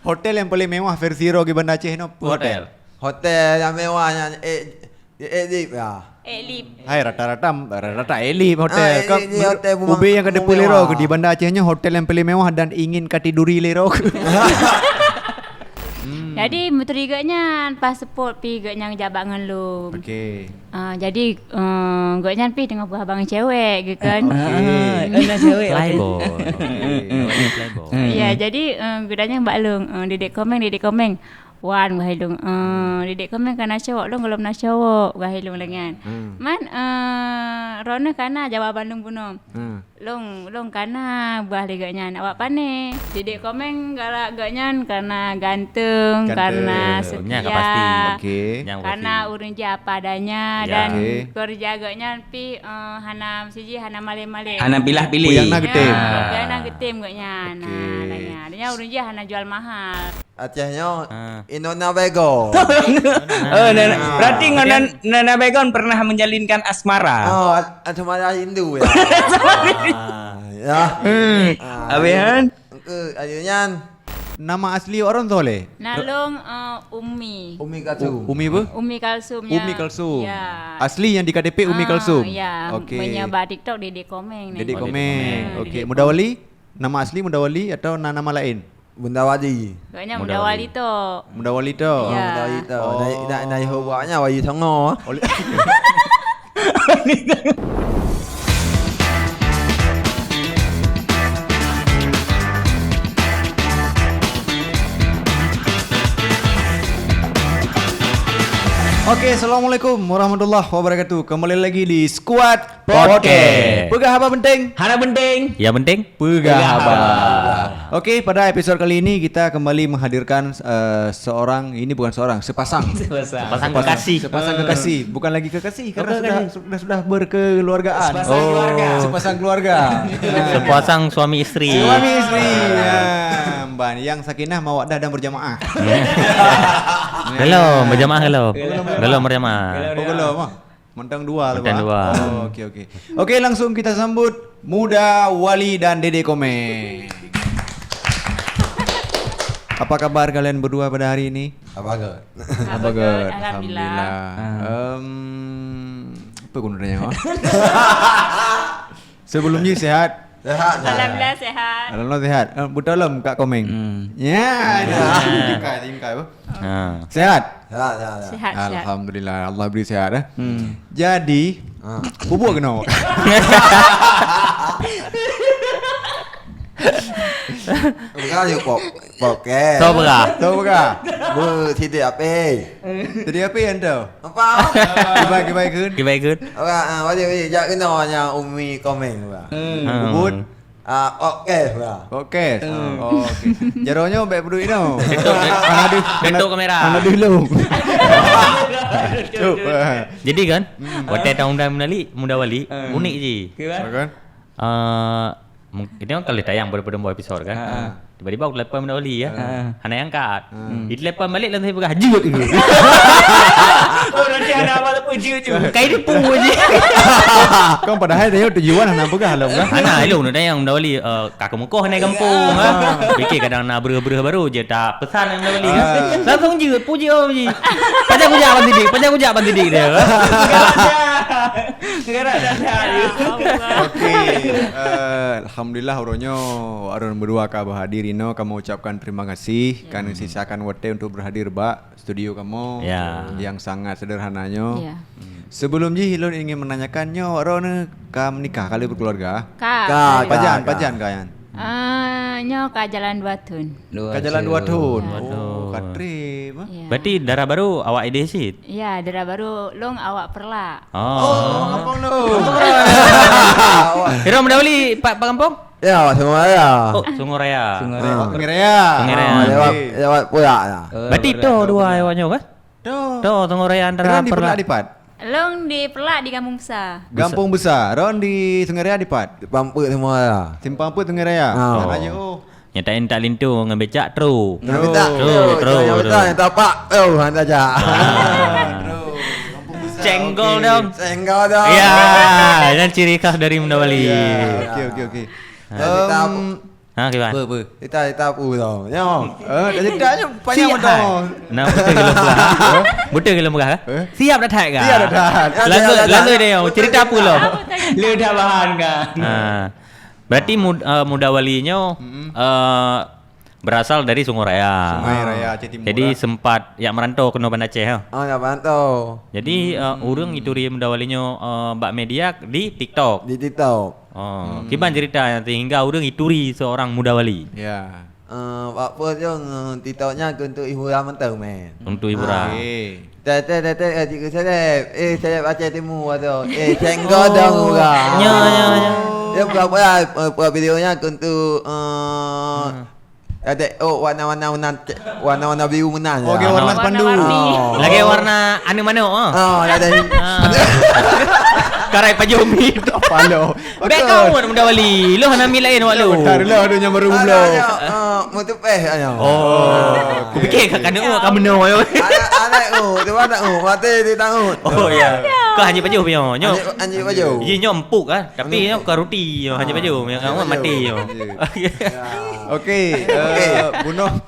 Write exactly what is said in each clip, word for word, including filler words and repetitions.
Hotel nyang paling mewah versi droe di Banda Aceh nyoe, hotel. Hotel. Hotel nyang mewah nyan, eh, eh, Elib ya. Elib. Hai, rata-rata, rata-rata Elib hotel. Ah, Elib, Elib hotel Bumang, ubé nyang ka Bumang teupeu lé droe mewah. Di Banda Aceh nyoe hotel nyang paling mewah dan ingin katiduri lé droe. Hmm. Jadi, meuturi geuh nyan, paspor pi geuh nyan jabat ngon lôn. Okey. Ah, jadi, eh, gobnyan pih teungoh peuhabang cewek, gitu kan. Okey. Ah, ah, ada cewek, okey. Playboy. Okey, playboy. Ya, jadi, eh, gobnyan bak lôn, eh, "Dedek Komeng, Dedek Komeng." "Wan," bah lôn. Eh, "Dedek Komeng ka na cowok, lôn gohlom na cowok," bah lôn lagèe nyan. Hmm. Man, eh, droeneuh ka na jawaban lôn bunoe. Hmm. Lôn, lôn ka na bah lé gobnyan, awak pané. Dedek Komeng galak gobnyan karena ganteng, karena setia, karena ureueng jih apa adanya, dan kerja gobnyan pih, eh, hana siji hana malém-malém. Hana pilah-piléh. Peue nyang na geutem. Ya, peue nyang na geutem gobnyan. Nah, nyan. Nyan ureueng jih hana jual mahal. Aceh nyoe, Inona Begon. Oh, Nona. Berarti ngon Nona Begon pernah menjalinkan asmara? Oh, asmara Hindu ya. Ah, ya. Hmm. Ah, habis, ayo nyan. Nama asli awak droen soe lé? Nalong, eh, Umi. Umi Kalsum. Umi apa? Umi Kalsum, ya. Umi Kalsum. Ya. Asli nyang di K T P Umi Kalsum. Ya. Okey. Meunyoe bak TikTok Dedek Komeng. Dedek Komeng. Okey. Dedek Komeng. Mudawali? Nama asli Mudawali atau na nama lain? Bunda Wali. Gobnyan Bunda Wali tok. Bunda Wali tok? Ya. Bunda Wali tok. Oh. Nai, nai, nai ho buaknya Wali Songo. Oleh Okey, assalamualaikum warahmatullahi wabarakatuh. Kembali lagi di Squad Podcast. Peugah haba penting. Hana penting. Yang penting. Peugah haba. Okey, pada episod kali ini kita kembali menghadirkan, eh, seorang, ini bukan seorang, sepasang. Sepasang. Sepasang kekasih. Sepasang kekasih, bukan lagi kekasih karena sudah, sudah, sudah berkeluargaan. Sepasang keluarga. Sepasang keluarga. Sepasang suami isteri. Suami isteri. Ya, Mbak, yang sakinah mawaddah dan berjamaah. Belum, berjamaah belum. Belum, belum. Belum berjamaah. Oh, belum, ah. Mantong dua lah, Pak. Mantong dua. Oh, okey, okey. Okey, langsung kita sambut Muda Wali dan Dedek Komeng. Apa kabar kalian berdua pada hari ini? Apa kabar? Apa kabar? Alhamdulillah. Alhamdulillah. Ah. Em, apa guna tanya, Mak? Sebelum ni sehat? Sehat, sehat. Alhamdulillah sehat. Alhamdulillah sehat. Eh, betul lom Kak Komeng? Hmm. Ya, ya. Tingkai, tingkai apa? Ha. Sehat? Sehat, sehat, sehat. Alhamdulillah, Allah beri sehat, eh. Hmm. Jadi, ha. Bubuk kena. Bukan je pop, podcast. Tau berah. Tau berah. Bersidik api. Jadi apa yang tu? Apa? Kibai, kibai kun. Kibai kun. Orang, ah, wajib, wajib. Jak kena nya Umi Komeng, orang. Hmm. Bubut. Ah, podcast, orang. Podcast. Hmm. Oh, okey. Jaroe nyoe bèk peuduek inoe. Bentuk, bentuk kamera. Hana dulu. Cuba. Jadi kan, hmm, watèe taundang Muda Wali, Muda Wali, hmm, unik ji. Okey, kan? Kan? Eh, mung-, ini kan kali tayang pada-pada episod kan. Ha. Tiba-tiba aku telepon Muda Wali ya. Ha. Hana yang angkat. Hmm. Ditelepon balik langsung peugah, "Jeuet dulu." Oh, nanti hana apa-apa, jeuet, jeuet. Kai dia pun je. Kau padahal dia tujuan hana peugah lah, kan? Hana, elok nak tayang Muda Wali, eh, ka keumukoh hana gampông, ha. Fikir kadang na breuh-breuh baru je tak pesan Muda Wali, kan? Ah. Langsung jeuet, puji, oh, puji. Pajan kujak ban sidik, pajan kujak ban sidik dia, kan? Gerak dah, dah. Ya Allah. Okey, eh, alhamdulillah uroe nyoe awak droen berdua ka berhadir inoe, kami ucapkan terima kasih, ya, kerana sisakan watèe untuk berhadir bak studio kamoe, ya, yang sangat sederhana nyoe. Ya. Sebelum jih, ulôn ingin menanyakan nyoe, awak droen ka menikah, ka lheueh berkeluarga? Ka. Ka, pajan, ka, ka. Pajan ka nyan? Ah, nyoe ka jalan dua thon. Ka jalan dua thon. Ya. Dua thon. Oh, ka trép, eh? Ya. Berarti dara baru awak idéh cit? Ya, dara baru lôn awak Peureulak. Oh. Oh, gampông lôn. Kira Muda Wali, pat, pat gampông? Ya, Sungai Raya. Oh, Sungai Raya. Sungai Raya. Ah. Sungai Raya. Ah, lewat, okey, lewat Peureulak ya. Berarti to dua awak nyoe, kan? To. To, Sungai Raya antara Peureulak. Droen di Peureulak di pat? Lôn di Peureulak di Gampông Besa. Gampông Besa. Droen di Sungai Raya di pat? Di Simpang Peuet Sungai Raya. Simpang Peuet Sungai Raya. Ah. Hana jauh. Nyan taintat linto ngon becak, tro. Ngon becak, tro, tro, tro. Nyan becak, nyan tapak, tro, hana jak. Ah. Tro. Gampông Besa. Cenggol dong. Cenggol dong. Ya, nyan ciri khas dari Muda Wali. Ya, okey, okey, okey. Em, Ha, kiban? Apa, apa? Cerita, cerita apa tau? Nyo. Eh, dah cerita nyo panjang betul. Nah, betul ke lôn peugah? Betul ke lôn peugah? Eh? Siap dah that ke? Siap dah that. Langsung, langsung dia, cerita apa lom? Lu dah bahan kan? Ha. Berarti mud-, eh, Muda Wali nyo, eh, berasal dari Sungai Raya. Sungai Raya, Aceh Timur. Jadi sempat yak merantau keunoe Banda Aceh, ha? Ah, yak merantau. Jadi, eh, ureueng ituri Muda Wali nyo, eh, bak media di TikTok. Di TikTok. Oh, kiban cerita sehingga ureueng ituri seorang Muda Wali? Ya. Eh, bak post nyoe, eh, TikTok nyan keu untuk hiburan mantong, man. Untuk hiburan. Ah. Okey. Teh, teh, teh, teh, eh, cikgu seleb. Eh, seleb Aceh Timur tu. Eh, cenggodong orang. Ya, ya, ya. Dia buat, buat, eh, buat video nyan keu untuk, eh, ada, oh, warna-warna meunan, warna-warna biru meunan. Okey, warna sepandu. Warna-warni. Oh. Lagèe warna aneuk manok, ah. Oh, ada. Ah. Karai pajoh mi. Palo. Bèk kawat Muda Wali. Loh, hana mi laén awak lôn. Bentar lah, ada nyang baru mula. Ada, ada. Ah, meutupeh aja. Oh. Kupikir kat kanu ka meunoe. Anak, anak, oh, tu anak, oh, mati di tangan. Oh, ya. Kau hanya pajoh punya. Nyo. Hanya, hanya pajoh. Iya, nyo empuk ah. Tapi nyo ka ruti, nyo hanya pajoh. Yang kawan mati, nyo. Okey, eh, bunoe.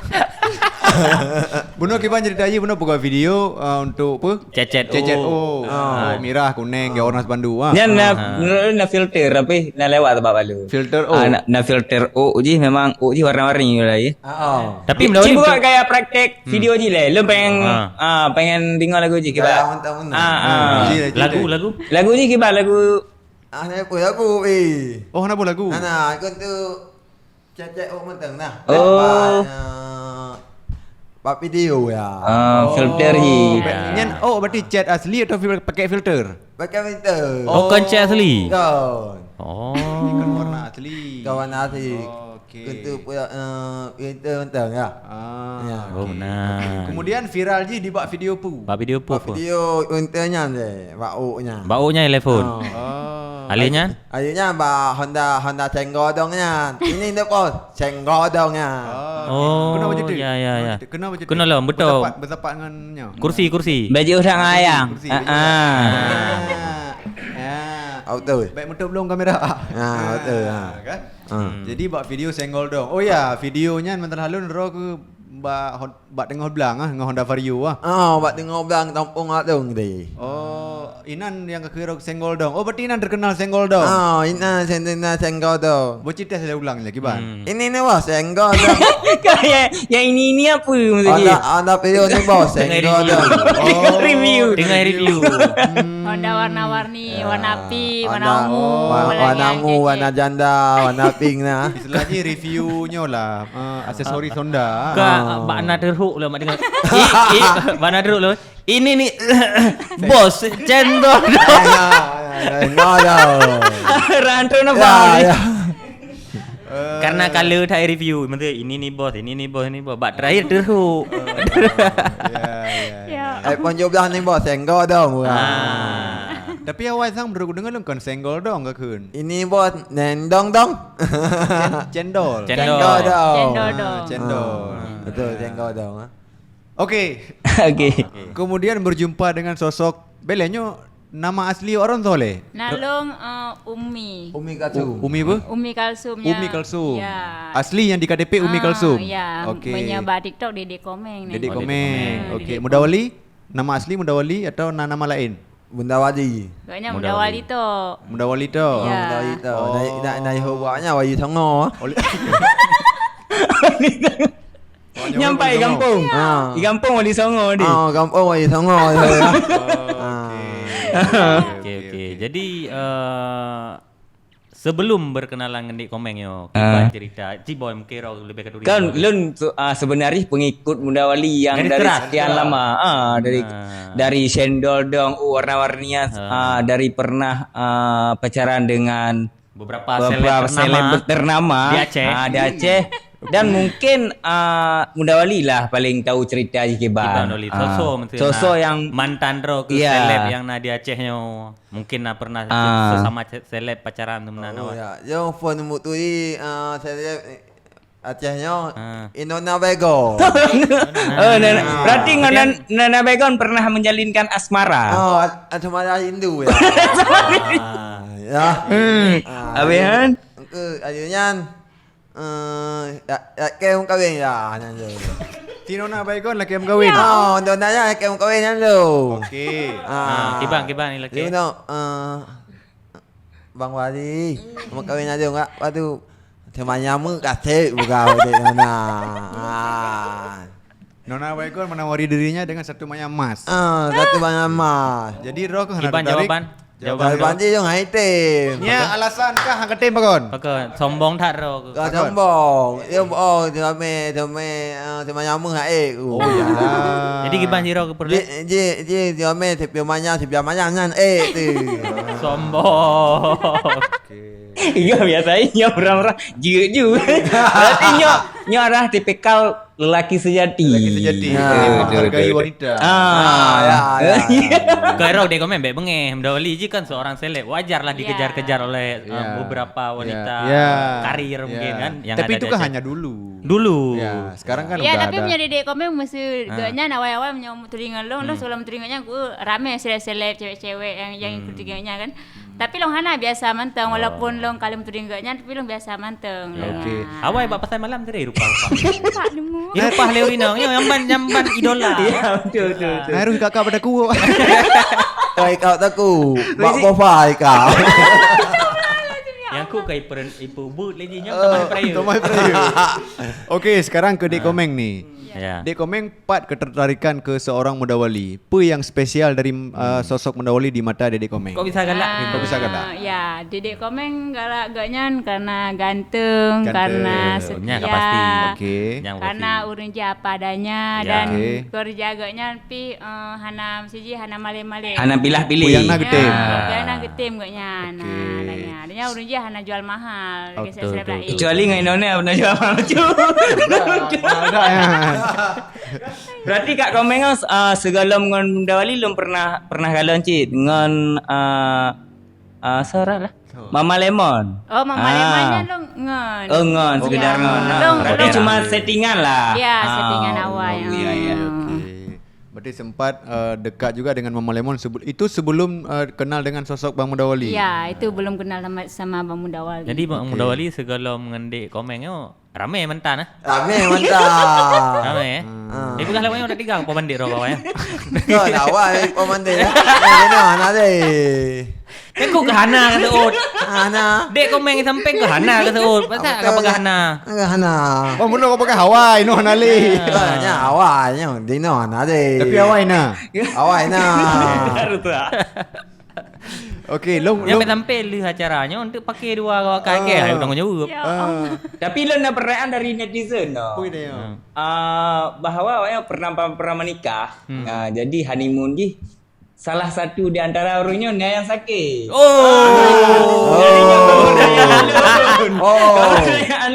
Bunoe kiban cerita jih, bunoe peugah video, eh, untuk apa? Cecet. Cecet. Oh. Oh, ah. Mirah, kuning, ke warna sepandu, ah. Nyan na, ah, na filter, tapi na lewat sebab balu. Filter, oh. Ah, na, na filter, oh, jih memang, oh, jih warna-warni lah, ya. Ah, oh. Tapi Cik, buat gaya praktek video jih leh. Lu pengen, ah, pengen dengar lagu jih, kiban? Gaya mantap, mantap. Ah, ah. Lagu, lagu? Lagu jih, kiban? Lagu Ah, hana peue lagu, eh. Oh, hana peue lagu? Hana, ikon tu cek-cek awak mantong nah. Oh. Bak, eh, bak video ya. Ah, filter ji. Oh, nyan, oh, berarti cat asli atau fil-, pakai filter? Pakai filter. Oh, kon cat asli? Kon. Oh. Kon warna asli. Kon warna asli. Oh. Okey. Untuk pula, eh, filter mantong ya. Ah, ya. Oh, okey. Nah. Kemudian viral ji di bak video pu. Bak video pu. Bak video filter nyan deh, bak uk nyan. Bak uk nyan telepon. Oh. Oh. Alih nyan? Alih nyan bak Honda, Honda Cenggodong nyan. Ini dia bos, Cenggodong nyan. Oh, okey. Oh, kenapa jadi? Ya, ya, ya. Kenapa jadi? Kenapa lom, betul. Bersapat, bersapat dengan nyo. Kursi, kursi. Baju orang ayang. Kursi, baju orang. Ah, ah. Ah. Ya. Ah, betul. Baik, betul belum kamera? Ah, betul, ah. Kan? Hmm. Jadi bak video Senggol Dong. Oh ya, video nyan mantong lôn droe keu bak Hon-, bak teungoh blang ah, ngon Honda Vario ah. Ah, bak teungoh blang tampung mak dong tadi. Oh, inan nyang ka kira Senggol Dong. Oh, berarti inan terkenal Senggol Dong. Ah, inan sen-, inan Senggol Dong. Boh cerita saya ulang lagi, Ban. Hmm. Ini ni wah Senggol Dong. Kayak yang ini, ini apa maksudnya? Honda, Honda Vario ni bos, Senggol Dong. Tengah review. Oh. Tengah review. Hmm. Honda warna-warni. Ni, warna pink, warna ungu, wa-, warna ungu, warna janda, warna pink nah. Istilah jih review nyoe lah, eh, aksesoris Honda. Ka, ah, bak na terhuk lah mak dengar. I, i, bak na terhuk lah. Ini ni, bos, cendol. Ya, ya, ya, ya, ya, ya. Rantu nampak ni. Ya, ya. Eh. Karena kala that review, maksudnya, "Ini ni bos, ini ni bos, ini bos." Bak terakhir terhuk. Eh, ya, ya, ya. Eh, pon jublah ni bos, senggol dong, orang. Ah. Tapi awai sang menurut dengar lôn kon senggol dong ka kheun. Ini bos, nendong dong. Cen-, cendol. Cendol. Cendol dong. Ah, cendol. Ah, betul, senggol dong, ah. Okey. Okey. Kemudian berjumpa dengan sosok, bela nyoe nama asli orang Soleh? Nalong, eh, Umi. Umi Kalsum. U-, Umi apa? Umi Kalsum, ya. Umi Kalsum. Ya. Asli yang di K T P Umi Kalsum? Ah, ya. Okey. Meunyo bak TikTok Dede Komeng ni. Dede Komeng. Oh, Dede Komeng. Hmm, okey. Dede Komeng. Muda Wali? Nama asli Muda Wali atau na-, nama lain? Bunda Wali. Agaknya Muda Wali. Muda Wali tok. Muda Wali tok. Ya. Muda Wali tok. Oh. Naik, naik, naik hubaknya Wali Songo. Oleh Nyampai gampông. Ha. Di gampông Wali Songo di. Ah, gampông Wali Songo tu, ya. Oh, ah. Okey. Okey, okey. Jadi, eh, sebelum berkenalan ngon Dede Komeng nyoe, ah, kiban cerita, Cik Boy mungkin lebih keduri. Kan lôn tu, ah, sebenarnya pengikut Muda Wali yang dari sekian lama. Ah, dari, dari cendol dong, oh, warna-warni, ah, dari pernah, ah, pacaran dengan beberapa seleb ternama di Aceh. Ah, di Aceh. Dan mungkin, ah, Muda Wali lah paling tahu cerita jih kiban. Kiban Wali. Ah, sosok mungkin sosok yang mantan droe keu seleb yang na di Aceh nyoe. Mungkin na pernah sesama ce-, seleb pacaran tu meunan awak. Oh, ya. Yang phone mutui, ah, seleb Aceh nyoe, Inona Bego. Oh, Nona. Ah. Berarti ngon Nona Bego pernah menjalinkan asmara? Oh, as-, asmara Hindu, ya. Ah, ya. Hmm. Ah, habis, ayo, kan? Engke, ayo nyan. Eh, ya, ya, kém kawin ya, nyan tu. Ti Nona Baygon lakée meukawen. Ya. Oh, Nona ya, kém kawin nyan tu. Okey. Ah. Ah, kiban, kiban ni lakée. Dia tu, eh, Bang Wali, meukawen nyan tu, enggak, lepas tu, teuma nyamuk kasek buka dek Nona. Ah. Nona Baygon menawari dirinya dengan satu manyang emas. Ah, satu manyang emas. Jadi, roh keuh hana Kiban tertarik? Jawaban? Jawaban Jawaban roh? Dia yang item. Nya alasan kah hang katem Baygon? Pakon, sombong that roh keuh. Kau sombong. Dia bohong, dia ame, dia ame, ah, dia manyang meuh, eh. Oh, ya. Jadi, kiban si roh keuh peureulée? Ji, ji, ji, dia ame, dia manyang, dia manyang nyan, eh, tu. Sombong. Okey. Iya, biasanya nyoe orang-orang jeuet ju. Berarti nyoe, nyoe adalah tipikal lelaki sejati. Lelaki sejati. Ya. Betul, betul, menghargai wanita. Ah. Ah, ya, ya, ya. Kau Erok dek komen baik bengeh. Mendawali je kan seorang seleb. Wajarlah dikejar-kejar oleh, uh, beberapa wanita karir mungkin kan, yang ada. Tapi itu kan hanya dulu. Dulu. Ya, sekarang kan udah ada. Ya, tapi meunyoe dek komen mesti geuhnyan awai-awai meunyoe meuturinga lôn, lôn sebelum meuturinga nyan ku ramé seleb-seleb, cewek-cewek yang, yang ikuti geuhnyan kan. Tapi lôn hana biasa mantong, walaupun lôn ka lheueh meuturing geuhnyan, tapi lôn biasa mantong. Ya. Okey. Awai bak pasai malam tadi rupa-rupa. Rupa nemu. Ni rupa lé urinong, ya, nyamban, nyamban idola. Ya, betul, betul, betul. Harus kakak pada kuah. Kai kau taku, bak bofa kau. Yang ku kai peren, ipu but lagi nyam tamah peraya. Tamah peraya. Okey, sekarang ke Dek Komeng ni. Ya. Dek Komeng pat ketertarikan ke seorang Mudawali. Peue nyang spesial dari, uh, sosok Mudawali di mata Dek Komeng? Kok bisa galak gitu? Kok bisa galak? Ah, ya, Dek Komeng galak geuhnyan karena ganteng, karena setia, karena ureueng jih apa adanya dan kerja geuhnyan pih, eh, hana mesti jih hana malem-malem. Hana pilah-piléh. Peue nyang na geutem. Ya, peue nyang na geutem geuhnyan. Nah, adanya ureueng jih hana jual mahal. Kecuali ngon Indonesia pernah jual mahal. Berarti Kak Komeng, ah, sigohlom ngon Mudawali lôn pernah, pernah galon cit ngon, ah, ah, soe lah. Mama Lemon. Oh, Mama Lemon nyan lôn ngon. Oh, ngon, sekedar ngon. Berarti cuma settingan lah. Ya, settingan awai. Oh, iya, iya. Okey. Berarti sempat, eh, dekat juga dengan Mama Lemon sebel-, itu sebelum, eh, kenal dengan sosok Bang Mudawali? Ya, itu belum kenal sama, sama Bang Mudawali. Jadi, Bang Mudawali sigohlom ngon Dek Komeng nyoe ramé mantong, eh? Ramé mantong. Ramé, eh? Hmm. Eh, peugah lawak nyoe dak tiga apa bandit roh bawah, eh? Betul, awai apa bandit, eh? Eh, benar, hana deh. Kan ku keu hana ka seuôt. Hana. Dek Komeng sampeng keu hana ka seuôt. Pasal ka peugah hana? Ka hana. Oh, meunoe ka peugah awai, noh hana lé. Ah, nya awai, nya dinoe hana deh. Tapi awai na. Awai na. Harus tu, ah. Okey, lôn, lôn. Nyang sampai lheueh acara nyoe untuk pakai dua awak kai ke, ayo tanggung jawab. Ya Allah. Tapi lôn na pertanyaan dari netizen tau. Apa dia? Ah, bahwa awaknyan pernah, pernah menikah. Ah, jadi honeymoon jih salah satu di antara ureueng nyoe na nyang sakét. Oh. Oh. Jadi nyoe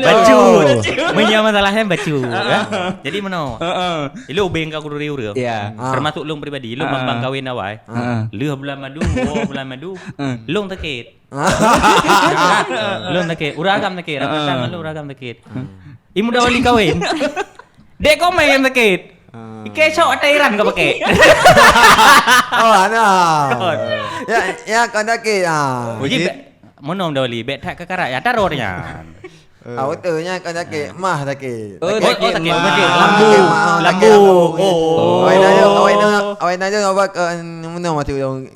bacut. Meunyoe masalahnya bacut, ya. Jadi meunoe. Ilôn ubeng ka guru ureueng. Ya. Termasuk lôn pribadi, lôn bang kawin awai. Lheueh bulan madu, woe bulan madu, lôn sakét. Lôn sakét, ureueng agam sakét, rata-rata ngon lôn ureueng agam sakét. Ibu dah wali kawin. Dek Komeng nyang sakét. Ikei cok ata Iran kau pakai. Oh, hana. Ya, ya, kau sakét, ah. Uji bek, meunoe dah wali, bek that kekarat, ya, taruh nyan. Ah, betul, nyan kan sakit. Mah sakit. Oh, sakit mah. Lambu. Lambu. Oh. Awai na jong, awai na, awai na jong awak ke meunoe masuk jong.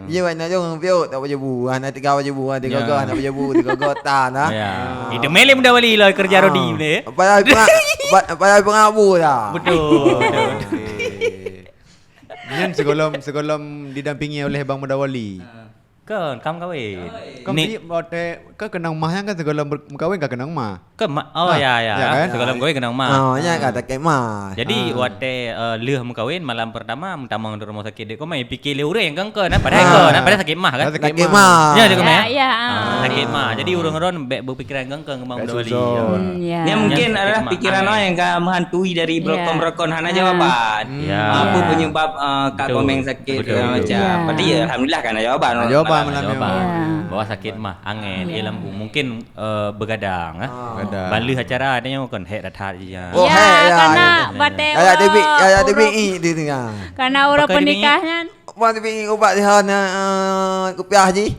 Ye awai na jong piok tak baju bu. Hana tiga baju bu, tiga gah hana baju bu, tiga gah tan, ha. Ya. Itu melek muda wali lah kerja rodi ni. Padahal pengak, padahal pengak bu dah. Betul. Nyan sigohlom, sigohlom didampingi oleh Bang Muda Wali. Kon, ka meukawen. Kon, watèe ka keunong mah nyan kan sigohlom meukawen ka keunong mah. Ke ma-, oh, ya, ya. Sigohlom meukawen keunong mah. Oh, nyan ka sakét mah. Jadi, watèe, eh, lheueh meukawen malam pertama meutamong di rumoh sakét dek Komeng, pike lé ureueng kan, kan, padahai kon, padahai sakét mah kan? Sakét mah. Ya, sakét mah. Ya, ya. Sakét mah. Jadi, ureueng-ureueng bèk berpikiran kan, kan, Bang Muda Wali. Hmm, ya. Nyan mungkin adalah pikiran awak nyang ka meuhantui dari beurokon-beurokon hana jawaban. Ya. Apa penyebab, eh, Kak Komeng sakét segala macam. Tapi ya, alhamdulillah kan ada jawaban. Ada jawaban malam ni. Bahwa sakét mah, angén, eh, lampu. Mungkin, eh, begadang, eh. Begadang. Ban lheueh acara ada nyoe kon hek that-that je. Oh, hek, ya, karena batèe ya, ya, ya. Karena ureueng pernikahan. Apa tadi ubat di sana, eh, kupiah ji?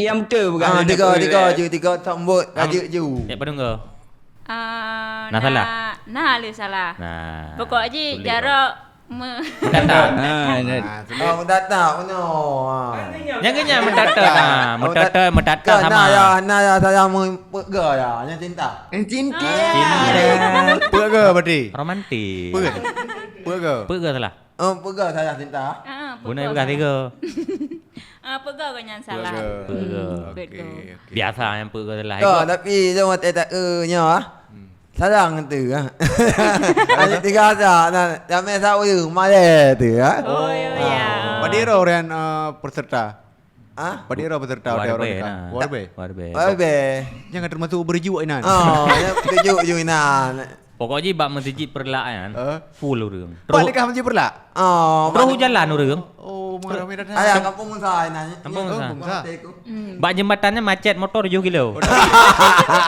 Jadi nyang beutôi bukan? Ah, tiga, tiga ju, tiga sambot, am, rajuk ju. Cek padum go? Ah, Nah, salah. Nah, nah, le salah. Nah, Pokok jih sulit jarak me- Meutatap. Ah, nah. Ah, sulit. Ah, meutatap, beuna. Ah. Nyang keunyan meutatap. Ah, nah, meutatap, meutatap kan, sama. Nah, ya, nah, ya, saya meupeugah ya, nyang cinta. Cinta. Ah. Cinta. Peugah berarti. Romantik. Peugah. Peugah. Peugah salah. Oh, peugah salah cinta. Ah, Guna peugah peugah salah. Tiga. Ah, peugah keunyan salah. Peugah. Peugah. Hmm, okey, betul. Okey. Biasa nyang peugah salah. Ka, tapi jangan tak eh nyoe ah. Hmm. Salah tu ah. Ada tiga asa, nah, jamé sa ureueng malée tu ah. Oh, ya, ya. Ah. Padum droe ureueng, eh, peserta? Ah? Padit ira peserta watèe uroe nikah? Warbe. Warbe. Nyang ka teumasuk beureujeuet inan. Oh, ya, beureujeuet ju inan. Pokok jih bak meuseujid Peureulak nyan, eh, full ureueng. Terus nikah meuseujid Peureulak? Oh, terus jalan ureueng. Oh, ramè that. Ayah, Kampung Musa inan. Kampung Musa. Bak jeumbatan nyan macet motor tujoh kilo.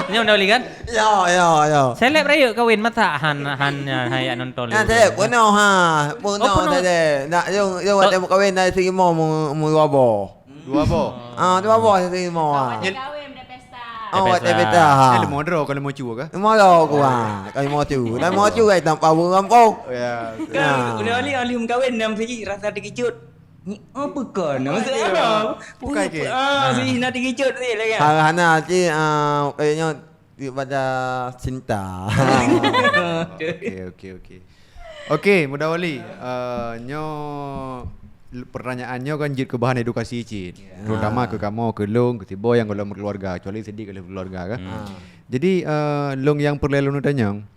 Nyoe udah beli kan? Ya, ya, ya. Seleb rayeuk kawin masa han, han, han, hai nonton. Ya, seleb, penuh ha. Penuh, oh, penuh. Seleb. Nak, jom, jom watèe meukawen dari Sri Mo mu, mu dua boh. Dua boh? Ah, dua boh Sri Mo, ah. Kawin dah pesta. Oh, watèe pesta, ha. Eh, leumo droe, kalau leumo cu ke? Leumo droe ku, ha. Kalau leumo cu. Kalau leumo cu, kan tampak burung kampung. Ya. Kan, udah ahli, ahli meukawen dalam segi rasa terkejut. Ni apa kon? Maksud apa? Bukan ke? Ah, si na terkejut tadi lah kan? Hana, cik, ah, kayaknya daripada cinta. Okey, okey, okey. Okey, Muda Wali, eh, nyoe, pertanyaan nyoe kan jeuet keu bahan edukasi cit. Ya. Terutama keu kamoe, keu lôn, keu siboh nyang golom berkeluarga, kecuali Sidik golom berkeluarga kan. Hmm. Ah. Jadi, eh, lôn nyang peureulèe lôn tanyong,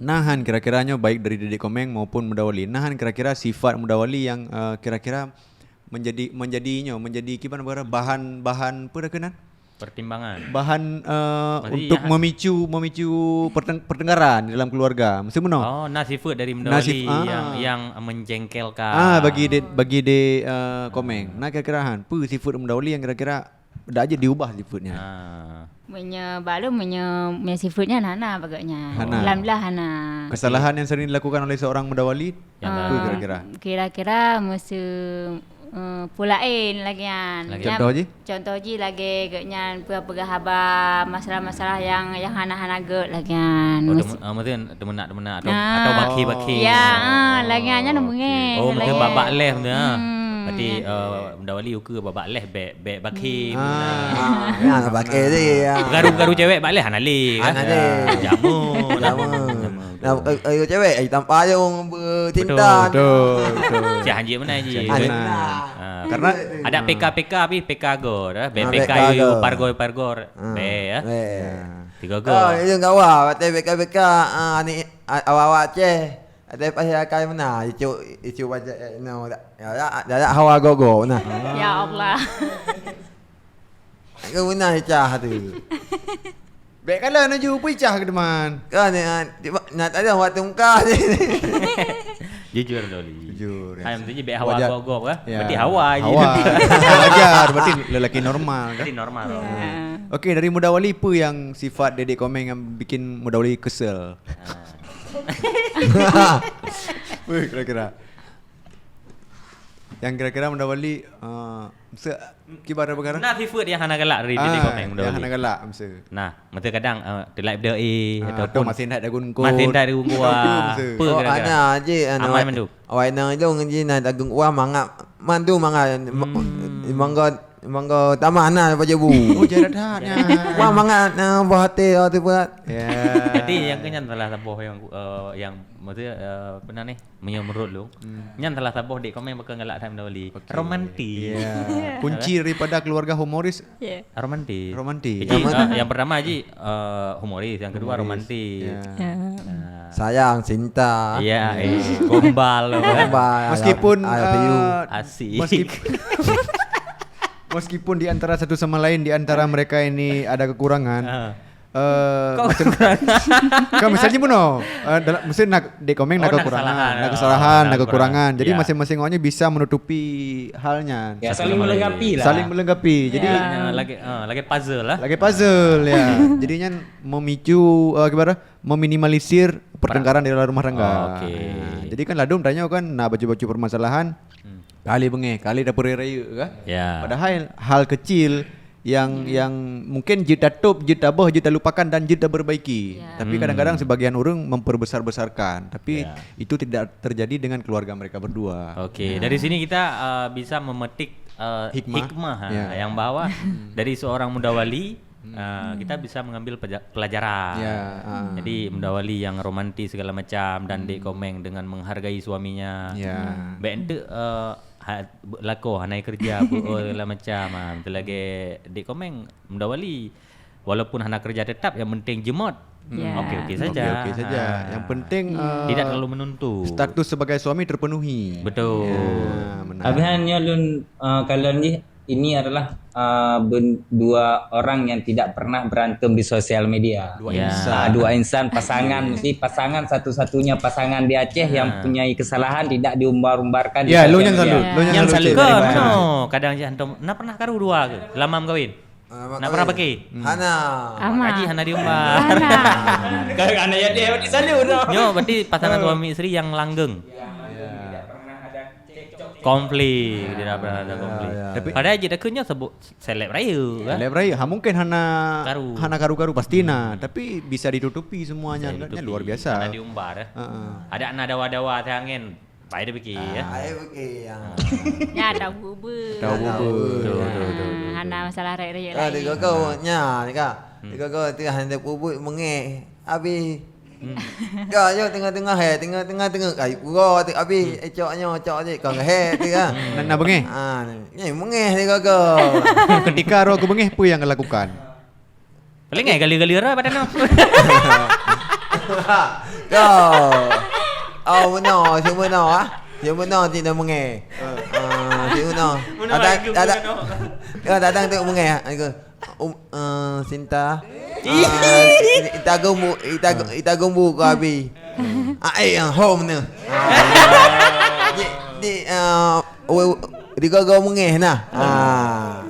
na han kira-kira nyoe baik dari Didik Komeng maupun Muda Wali, na han kira-kira sifat Muda Wali nyang, eh, kira-kira menjadi, menjadi nyoe, menjadi kiban bahan, bahan apa dah keunan? Pertimbangan. Bahan, eh, untuk memicu, memicu perteng-, pertengkaran dalam keluarga. Mesti meunoe. Oh, na sifat dari Muda Wali nyang, ah, nyang menjengkelkan. Ah, bagi Didik, bagi Didik, eh, Komeng. Na kira-kira han, peue sifat Muda Wali nyang kira-kira dak jeuet diubah sifat nyan? Ah. Meunyoe bak lôn, meunyoe, meunyoe sifat nyan hana bak gobnyan. Hana. Alhamdulillah hana. Kesalahan yang sering dilakukan oleh seorang Muda Wali? Nyang, eh, apa kira-kira? Kira-kira meusu, eh, peue laén lagèe nyan. Lagèe? Contoh jih? Contoh jih lagèe gobnyan peugah-peugah haba masalah-masalah nyang, nyang hana-hana gèt lagèe nyan. Oh, meusu- tem-, ah, maksudnya teumeunak-teumeunak atau, ah, atau bakhi-bakhi. Ya, ah, lagèe nyan. Oh, beungèh. Oh, mungkin lagèe babak leh tu, ah. Hmm. Berarti, eh, Muda Wali ukeue babak leh bèk, bèk bakhi. Hmm. Ah, ya, bakhi dia, ya. Garu-garu cewek bak leh hana lé, kan? Hana lé. Jamu. Jamu. Jamu. Nah, eh, eh, cewek, eh, tanpa je orang bercinta. Betul, betul, betul. Cak hanjeuet meunan jih. Cak hanjeuet meunan. Ah, karena ada P K P K, tapi P K go dah. Bèk, ah, P K, P K go. Pargor, pargor. Ah, bèk, ya. Bèk. Ya. Tiga go. Oh, itu kawan, kata P K P K, ah, ni, ah, awak-awak Aceh. Kata pasal akai meunan, icuk, icuk baca, eh, no, dak, ya, dak, dak, dak hawa gogo meunan. Ya Allah. Ke meunan icah tu. Bèk kala nuju pun icah ke teman. Kan, eh, tiba, nak ada waktu muka je. Jujur, Doli. Jujur, ya. Hai, mesti bèk hawa gogo, kan? Ya. Berarti hawa je. Hawa. Wajar, berarti lelaki normal, kan? Berarti normal. Ya. Okey, dari Muda Wali, apa yang sifat Didik Komeng yang bikin Muda Wali kesel? Ah. Weh, kira-kira. Yang kira-kira Muda Wali, eh, meusu kiban peukara? Nah, sifat yang hana galak dari Didik Komeng Muda Wali. Ah, yang hana galak, meusu. Nah, meusu kadang, eh, telat berdoa, ah, ataupun atau masih hendak dagun kot. Masih hendak dagun kot. Apa meusu? Apa kira-kira? Oh, hana je, anu, aman mandum. Awai nang jong ji na dagun wah mangat mandum mangat. Hmm. Mangga, mangga tamah na baju bu. Oh, jarak dah nya. Wah mangat na buah hati, oh, tu buat. Ya. Jadi, yang keu nyan salah saboh yang, eh, yang, maksudnya, eh, apa ni? Meunyoe meunurot lôn, hmm, nyan salah saboh Didik Komeng bakal galak that Muda Wali. Okey. Romantis. Ya. Ya. Kunci daripada keluarga humoris. Ya. Romantis. Romantis. Jadi, eh, yang pertama ji, eh, humoris, yang kedua romantis. Ya. Ya. Nah. Sayang, cinta. Ya, eh, gombal, gombal. Meskipun, I love, I love you. Eh, asik. Meskip-, meskipun di antara satu sama lain, di antara mereka ini ada kekurangan, ah. Eh, kok macam, kekurangan? Kan misalnya bunoe, eh, dalam, mesti nak Didik Komeng, oh, nak kekurangan, nak kesalahan, nak kekurangan. Jadi, ya, masing-masing awaknya bisa menutupi halnya. Ya, saling melengkapi lah. Saling melengkapi. Jadi, ya, lagi, eh, lagi puzzle lah. Lagi puzzle, ya. Jadi, nyan memicu, eh, gimana? Meminimalisir pertengkaran di dalam rumah tangga. Oke. Nah, jadi kan ladôm tanyoe kan na bacut-bacut permasalahan. Hmm. Kali beungèh, kali dapur raya-raya kan? Ya. Padahal hal kecil yang, hmm, yang mungkin jeuet tatôp, jeuet tabôh, jeuet talupakan dan jeuet taperbaiki. Ya. Tapi, hmm, kadang-kadang sebagian orang memperbesar-besarkan, tapi, ya, itu tidak terjadi dengan keluarga mereka berdua. Oke, ya, dari sini kita, eh, bisa memetik, eh, hikmah. Hikmah, ya, yang bahwa, hmm, dari seorang Muda Wali, hmm, ah, kita bisa mengambil peja-, pelajaran. Ya, ah. Jadi, Muda Wali yang romantis segala macam dan, hmm, Didik Komeng dengan menghargai suaminya. Ya. Bèk enteuk, eh, ha-, lakoe hana keureuja, beuo segala macam. Ah, beutôi lagèe Didik Komeng, Muda Wali. Walaupun hana keureuja tetap, yang penting jeumot. Ya. Oke-oke saja. Oke-oke saja. Ah. Yang penting, eh, tidak terlalu menuntut. Status sebagai suami terpenuhi. Betul. Ya, benar. Habis nyan nyoe lôn, eh, kalon jih, Ini adalah, uh, ben-, dua orang yang tidak pernah berantem di sosial media. Dua Ya. insan. Ah, dua insan pasangan, mesti pasangan satu-satunya pasangan di Aceh yang Ah. punya kesalahan tidak diumbar-umbarkan di Ya, lu sosial yang media. salut, lu yang Yang salut, salut. Cik. Dari Kan, mana? no, kadang je hantom. Nah, pernah karu dua ke? Lama mengkawin. Ah, Nak pernah pakai? Hmm. Hana. Aman. Haji hana diumbar. Hana. Kan anak ya dia berarti salut dah. Nyo, berarti pasangan Oh. suami isteri yang langgeng. Ya. Konflik, tidak pernah ada konflik. Ya, ya. Tapi Padahal je dah kenyang sebut seleb raya, kan? Seleb raya. Ha, mungkin hana, Karu. hana karu-karu, pasti na. Hmm. Tapi bisa ditutupi semuanya. Bisa Agaknya ditutupi. luar biasa. Hana diumbar, eh. Ha, ha. Ada anak dawa-dawa teh angin. Baik dia fikir, ya. Ah, ai fikir, ya. Ha. Ya, tahu bubur. Tahu bubur. Betul, betul, betul, betul, Ah, betul. hana masalah raya-raya Ah, lain. di kau nya, ni kak. Hmm. Di kau tu hana bubur mengeh. Habis. Hmm. Kau je tengah-tengah, eh, tengah-tengah, tengah. Ai, pura tu habis. Hmm. Eh, cok nyo, cok je. Kau he tu kan. Hmm. Nak, nak bengeh? Ah, ni mengeh ni kau. Ketika roh kebengeh, apa yang kau lakukan? Paling ngai gali-gali roi badan tu. Kau. Oh, meunoe, si meunoe, ah. Si meunoe ti dah mengeh. Ah, si meunoe. Meunoe Datang, lagi datang. meunoe. Ya, datang tu mengeh. Aku, um, eh, Sinta. Ih. Ah, ita gumbu, ita, ita gumbu kau habis. Ah, eh, yang home tu. Ah. Di, di, ah, we-, di kau mengeh nah. Ah.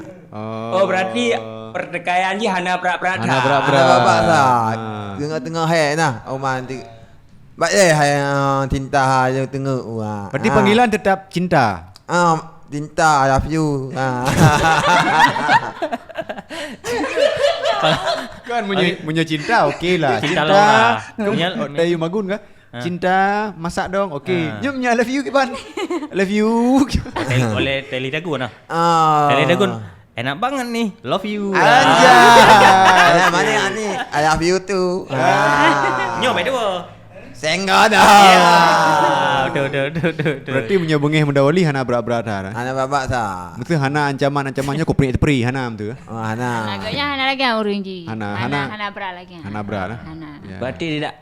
Oh, berarti pertikaian jih hana brat-brat Hana that. brat-brat. Hana brat-brat that. Ah. Tengah-tengah hai nah, Oman ti-, bak eh hai, ah, cinta hai je tengok, wah. Berarti Ah. panggilan tetap cinta? Ah, cinta, I love you. Ah. Kan munyi, Pang- munyi cinta, okey lah. Cinta Cinta, Laura. Munyi, oh, Tayu Magun kah? Ha. Cinta, masak dong. Okey. Ha. Nyo nya love you kiban. Love you. Tel-, oleh Teli Dagun nah. Ah. Teli Dagun. Enak banget nih. Love you. Anjay. Ah. Mana ni? I love you too. Ah. Nyo, by the way. Sengga dah. Ya. Betul, betul, betul, betul, betul. Berarti punya bengeh mendawali hana berat-berat dah. Hana babak sa. Mesti hana ancaman-ancaman nyo kupri tepri hana betul. Oh, hana. Agaknya hana lagi urang ji. Hana, Hana, hana. hana berat lagi. Hana berat, eh? Hana. Ya. Berarti tidak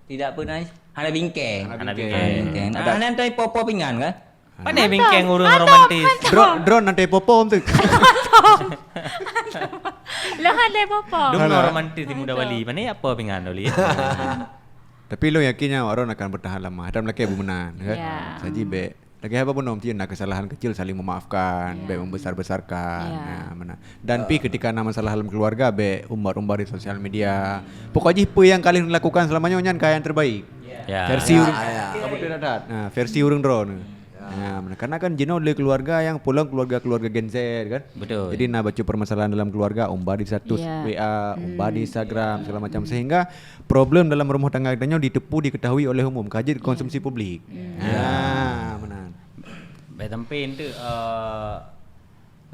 Tidak pernah, hana bingkeng. Hana Hana bingkeng. bingkeng. Hana bingkeng. Ada Hana hantai popo pingan kan? Pandai Hantom. bingkeng urang Hantom, romantis. hantom. Dro-, drone nanti popo tu. Hantom. Hantom. Lo hantai popo. Dum Hana. romantis di muda Hantom. wali. Mana apa pingan wali? Tapi lo yakin nyan Ron akan bertahan lama. Ada melakèe beumenan, kan? Ya. Saji bek Lagèe haba bunoe meusti na kesalahan kecil saling memaafkan, Ya. bèk membesar-besarkan. Ya. Ya, meunan. Dan pi ketika na masalah dalam keluarga, bèk umbar-umbar di sosial media. Pokok jih peue nyang ka lheueh lakukan selama nyoe nyan ka nyang terbaik. Ya. Versi Ya, ureueng ya. Ka beutôi that-that. Nah, versi ureueng droeneuh. Ya. Ya, meunan. Karena kan jinoe le keluarga nyang peulom keluarga-keluarga Gen Z kan. Betul. Jadi na bacut permasalahan dalam keluarga, umbar di status Ya. W A, umbar di Hmm. Instagram, segala macam. Sehingga problem dalam rumah tangga kita nyoe ditepu, diketahui oleh umum, ka jeuet konsumsi publik. Hmm. Ya, meunan. Baik, sampai itu, eh,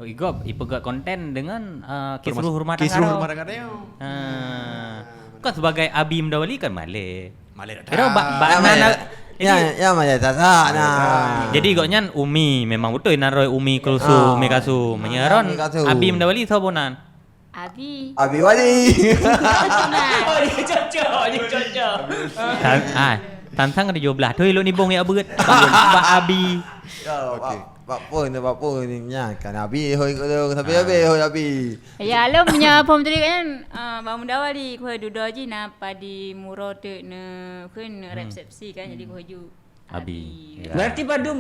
Igop, ipeugah konten dengan, eh, kisruh Permas-, rumah tangga kisruh tu. rumah tangga tu. Ha. Kan sebagai abi mendawali kan malèe. Malèe Kira tak. ba-, ba-, Ya, na-, malèe. na-, Ya, jadi ya, malèe tak, tak, nah. Jadi gobnyan Umi, memang beutôi na roh Umi Kulsum, Ah. Umi Kasum. Ah, Meunyoe Ron, Umi Kasum. Abi mendawali soe bunan? Abi. Abi Wali. Oh, dia cocok, dia cocok. Tan-, ah, tantang ada tujoh blaih. Tu elok nibong ya beut. Bak, bak Abi. Ya, Okey. bak, bak pun, bak pun ni nya kan Abi hoi kat tu. Tapi Ah. Abi hoi Abi. Ya, lom nya phom tadi kan, ah, Bang Muda Wali, ku dudoe ji na padi muro tu ne, kan Hmm. resepsi kan, jadi ku haju Abi. Abi. Ya. Berarti padum,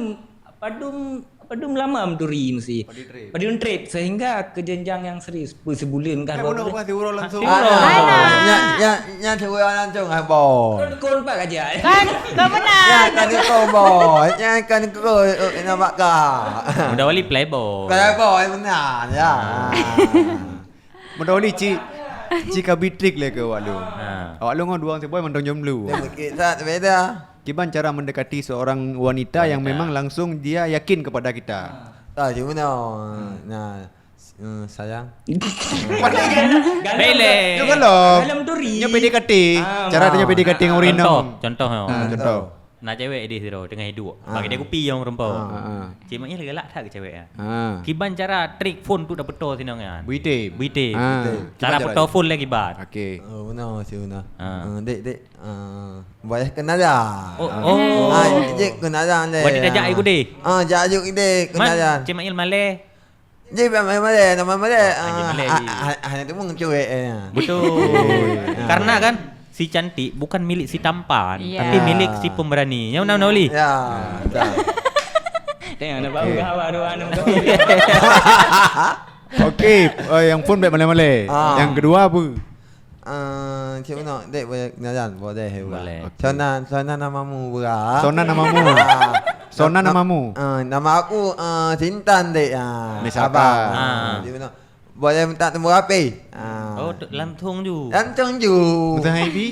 padum, padum lama meuturi mesti. Padum trip. Padum trip sehingga ke jenjang yang serius. Pe sebulan kah Kan dua bulan? Bunoe pasti urang langsung. Ah, Alah. Alah. Nya, nya, nya sebulan langsung ah, boh. Kon, kon pak aja. Kan, kau benar. Ya, kan kau boh. Ya, kan kau, eh, nampak kah? Muda Wali playboy. Playboy benar, ya. Ah. Muda Wali ci, ci ka bitrik lé ke awak lu. Ha. Awak lu ngon dua orang si boy mantong jomblo. Dia mungkin tak beda. Kiban cara mendekati seorang wanita Wanita. yang memang langsung dia yakin kepada kita. Ah, cuma no. Hmm. Nah, s-, eh, sayang. Bele. Yo kalau. Dalam duri. Nyo P D K T. Ah, Cara tu nyo ah. P D K T dengan urang Contoh, inong. contoh, yo. Ah, contoh. Nah, cewek di siro tengah hidup. Ah. Bagi dia kupi yang rumpau. Ah, ah. Cik Mak Yah galak that ke cewek ah? Ah. Kiban cara trik phone tu dah betul sini kan? Buite. Buite. Ah. Buite. Cara Kiban cara betul dia? phone lagi bat. Okey. Oh, benar, cik benar. Ah. Ah, dek, dek. Ah, bayar kenalan. Oh, Ah. oh. Ah, cik kenalan deh. Buat dia tajak Ah. ikut deh. Ah, jak ikut deh Man, kenalan. Cik Mak Yah maleh. Jadi, bèk malèe-malèe, nama malèe. Ah, jadi malèe, ah, jadi. Ah, ah, hana teumeucuek, eh. Betul. Ah. Karena kan, si cantik bukan milik si tampan, Ya. tapi milik si pemberani. Nyan meunan, Uli? Ya, betul. Tengok, nampak Okey. muka awak dua aneuk tu. Okey, eh, yang phôn bèk malèe-malèe. Ah. Yang kedua apa? Eh, cik meunoe, dek, boleh kenalan? Boleh, ya, Bra. Boleh. Okey. Sonan, sonan namamu, Bra. Sonan namamu. Ah. Sonan Na-, na-, namamu. Eh, nama aku, eh, Sintan, dek. Ah, Misalkan. Abang. Ah. Cik meunoe. Boleh minta nombor H P? Ah. Oh, tu langsung ju. Langsung ju. Betul, Hai Bi?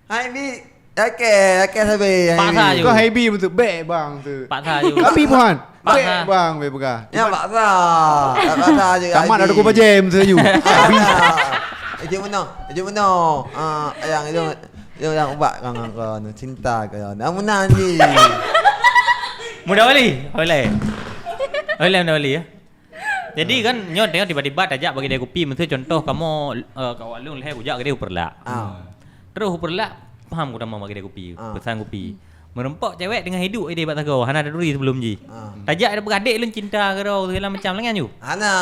Hai Bi, oke, oke, sabe, Hai Paksa Bi. ju. Kau Hai Bi betul, bèk bang tu. Paksa ju. Tapi bukan. Paksa. Bèk bang, bèk peugah. Ya, paksa. Tak paksa juga, Hai Bi. Tamat ada kau bajem tu ju. Paksa. Eh, cik meunoe, eh, cik meunoe. Ah, yang itu, itu yang ubat kau ngon kau ni, cinta kau ni. Amunan ji. Muda Wali, boleh. Boleh Muda Wali, ya. Jadi kan, nyoe tengok tiba-tiba tajak bak keudè kupi, miseu contoh kamoe, eh, kawan lôn lhèe kujak keudè u Peureulak. Ah. Terus u Peureulak, paham ku tamong bak keudè kupi, Ah. peusan kupi. Meureumpok cewek teungoh hidup idéh bak sagoe, hana taturi sebelum jih. Ah. Tajak tapeugah, "Dek, lôn cinta keudroe," segala macam, lagèe nyan ju. Hana.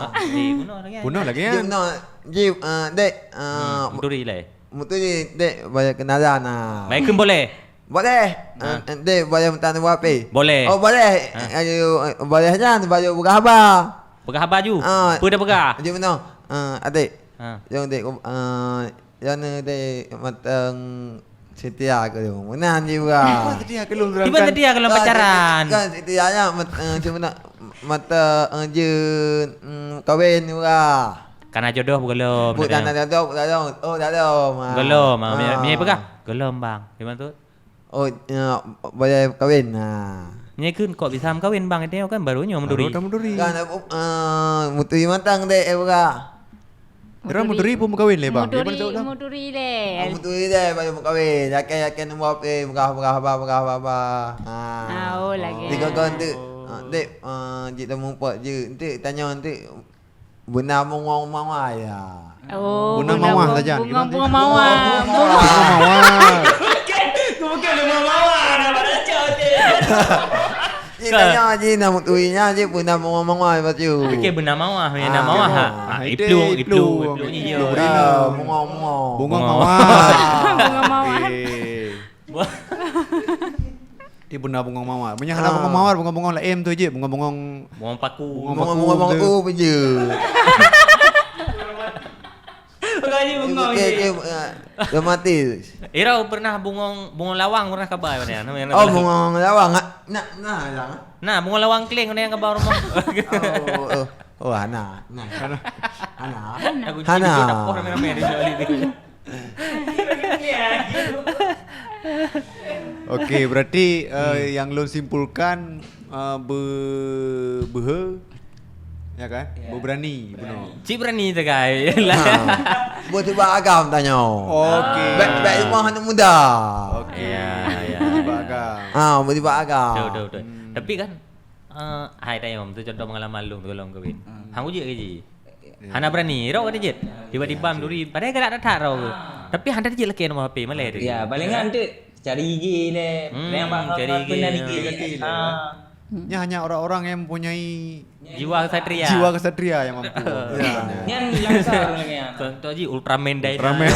Ah, eh, bunoe lagèe nyan. Bunoe lagèe nyan. Jim, eh, jim, eh, dek, eh, Hmm, beutôi lé. Beutôi dek, baya kenalan, ah. Assalamualaikum, boleh? Boleh. Ha. Eh, eh, dek, boleh minta nombor H P? Boleh. Oh, boleh. Ha. Eh, ayo, eh, boleh nyan, baru peugah haba. Peugah haba ju? Ah. Peue dah peugah? Ju meunoe. Ah, adik. Ha. Yang dek, eh, yang ni dek mantong setia ke lu? Meunan ji, Bra. Apa setia ke lu? Tiba terangkan. Setia kalau Kan pacaran. setia, kan setia nya mat-, eh, cuma nak mata, eh, je, mm, kahwin, Bra. Kana jodoh belum, Bukan tanya. Ada jodoh, dah dong. Oh, dah dong. Ah. Belum, ah, Ah. meunyoe, meunyoe peugah? Belum, Bang. Gimana tu? Oh, ya, boleh kahwin. Ha. Nyoe kheun kok bisa meukawen, Bang? Tengok kan baru nyoe meuturi. Baru dah meuturi. Kan, eh, meuturi mantong dek, eh, Bra. Kira meuturi pun meukawen lé, Bang? Meuturi, Gimana tu, Bang? Meuturi lé. Ah, meuturi lé, baru meukawen. Yakin, yakin, nombor H P, peugah, peugah, peugah, peugah, peugah, peugah. Ha. Ah, oh, lagi. Tiga kau nanti, ah, dek, ah, jik temu pak je. Nanti tanya nanti Beuna bungong mawar, ya. Oh, Beuna bungong, mawar bung-, saja. Bungong, bungong mawar. Bungong mawar. Bukan, bukan bungong mawar, nama baca je. Ji tanya ji, nama tui nya ji, beuna bungong mawar, baca. Okey, beuna mawar, ya, nama mawar, ha. Ah, Ha, itu, iplung, itu, iplung, iplung, iplung. Ah, bungong, bungong. Bungong Bungong. mawar. Bungong mawar. Okey. Di beuna bungong mawar. Meunyo hana Ah. bungong mawar, bungong-bungong laén tu je, bungong-bungong Bungong paku. Bungong Bungong, paku bungong tu. paku pun je. Bukan je bungong Okey, je. okey, ah, dah mati. Ira pernah bungong, bungong lawang pernah kaba mana? Nama yang Oh, nama? bungong lawang. Ah, nah, nah, lawang. Nah, bungong lawang keling mana yang kaba rumah? Oh, oh, oh, hana. Nah. Hana. Hana. Aku Hana. jadi dapur ramai-ramai di balik tu. Okey, berarti, eh, Hmm. yang lôn simpulkan, eh, be-, beuhe, ya kan? Ya. Beberani, bunoe. Cik berani tegai. Ha. Buat cuba agam tanyoe. Okey. Bèk, bèk rumah anak muda. Okey. Ya, ya. Cuba agam. Ha, buat cuba agam. Betul, betul, betul. Hmm. Tapi kan, Eh, hai tayom, tu contoh pengalaman lôn tu lôn kawin. Hmm. Hang ujeuk ke ji? Ya. Hana berani, rot kata jeuet. Ya. Tiba-tiba Ya, meuturi, padahai galak that-that rot tu. Ah. Tapi hana jeuet lakèe nombor H P, malèe tu. Ya, paling kan tu cari I G lé. Hmm, Yang bak-, cari bak-, I G. Pernah I G. Negatif lé. Ah. Nya hanya orang-orang yang mempunyai Jiwa kesatria. Jiwa kesatria yang mampu. Ya. Nyan langsung lagèe nyan. Contoh ji Ultraman Dynamite. Ultraman.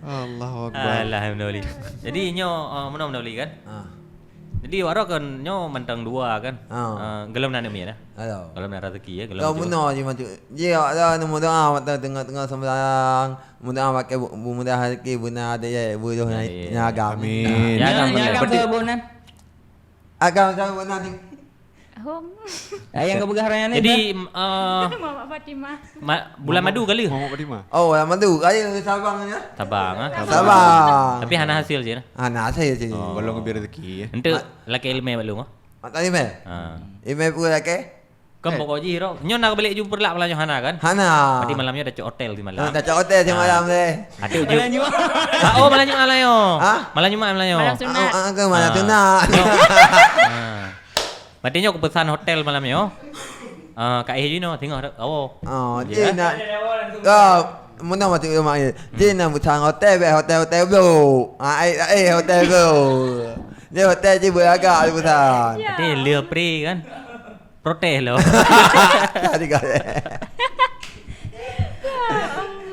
Allahu Akbar. Alhamdulillah. Jadi nyoe, uh, meunoe, meunoe Uli kan? Ah. Jadi waro kan nyoe mantong dua kan? Ah. Uh, golom na aneuk miet dah. Ayo. Golom na rezeki ya, golom Kau tu. Meunoe je macam. Ji awak dah nemu doa mata tengah-tengah sembahyang. Mudah pakai bu-, bu-, mudah rezeki beuna ada ya, bu doh Ya, naik ya. nyaga. Amin. Ya, Nyan, alhamdulillah. nyan Betul. Apa bu nan? Agam sama beuna ni. Hong. Ah, yang kau peugah raya ni, Jadi, Bang? M-, eh, Muhammad Fatimah. Ma-, bulan madu kali? Muhammad Fatimah. Oh, bulan madu. Ayo, Sabang ya. Sabang, ah. Sabang. Tapi hana hasil je, nah. Hana hasil je. Oh. Belum lebih rezeki, ya. Untuk Ma- laki ilmu bak lôn, ah. Mata ilmu? Ha. Ilmu pun laki? Kan Eh. pokok jih, Rok. Nyoe nak balik jumpa lak malam nyoe hana, kan? Hana. Berarti malam nyoe dah cok hotel di malam. Ah, dah cok hotel di Ah. malam deh. Ada je. Malam Jumaat. Ah, oh, malam Jumaat malam nyoe. Ha? Malam Jumaat malam nyoe. Malam sunat. Ah, ah, ke malam Ah. sunat. Nyoe. Ah. Berarti nyoe kepesan hotel malam nyoe. Ah, Kak Eh Jino tengok dah. Oh. Oh, Ya. dia nak. Kau. Meunan maksud ulama ni. Jih na pesan hotel, bèk hotel-hotel Blok. Ha, eh, eh, hotel Blok. Dia hotel jih beuragak pesan. Ya. Berarti le pri kan? Protes lo. Tadi kau.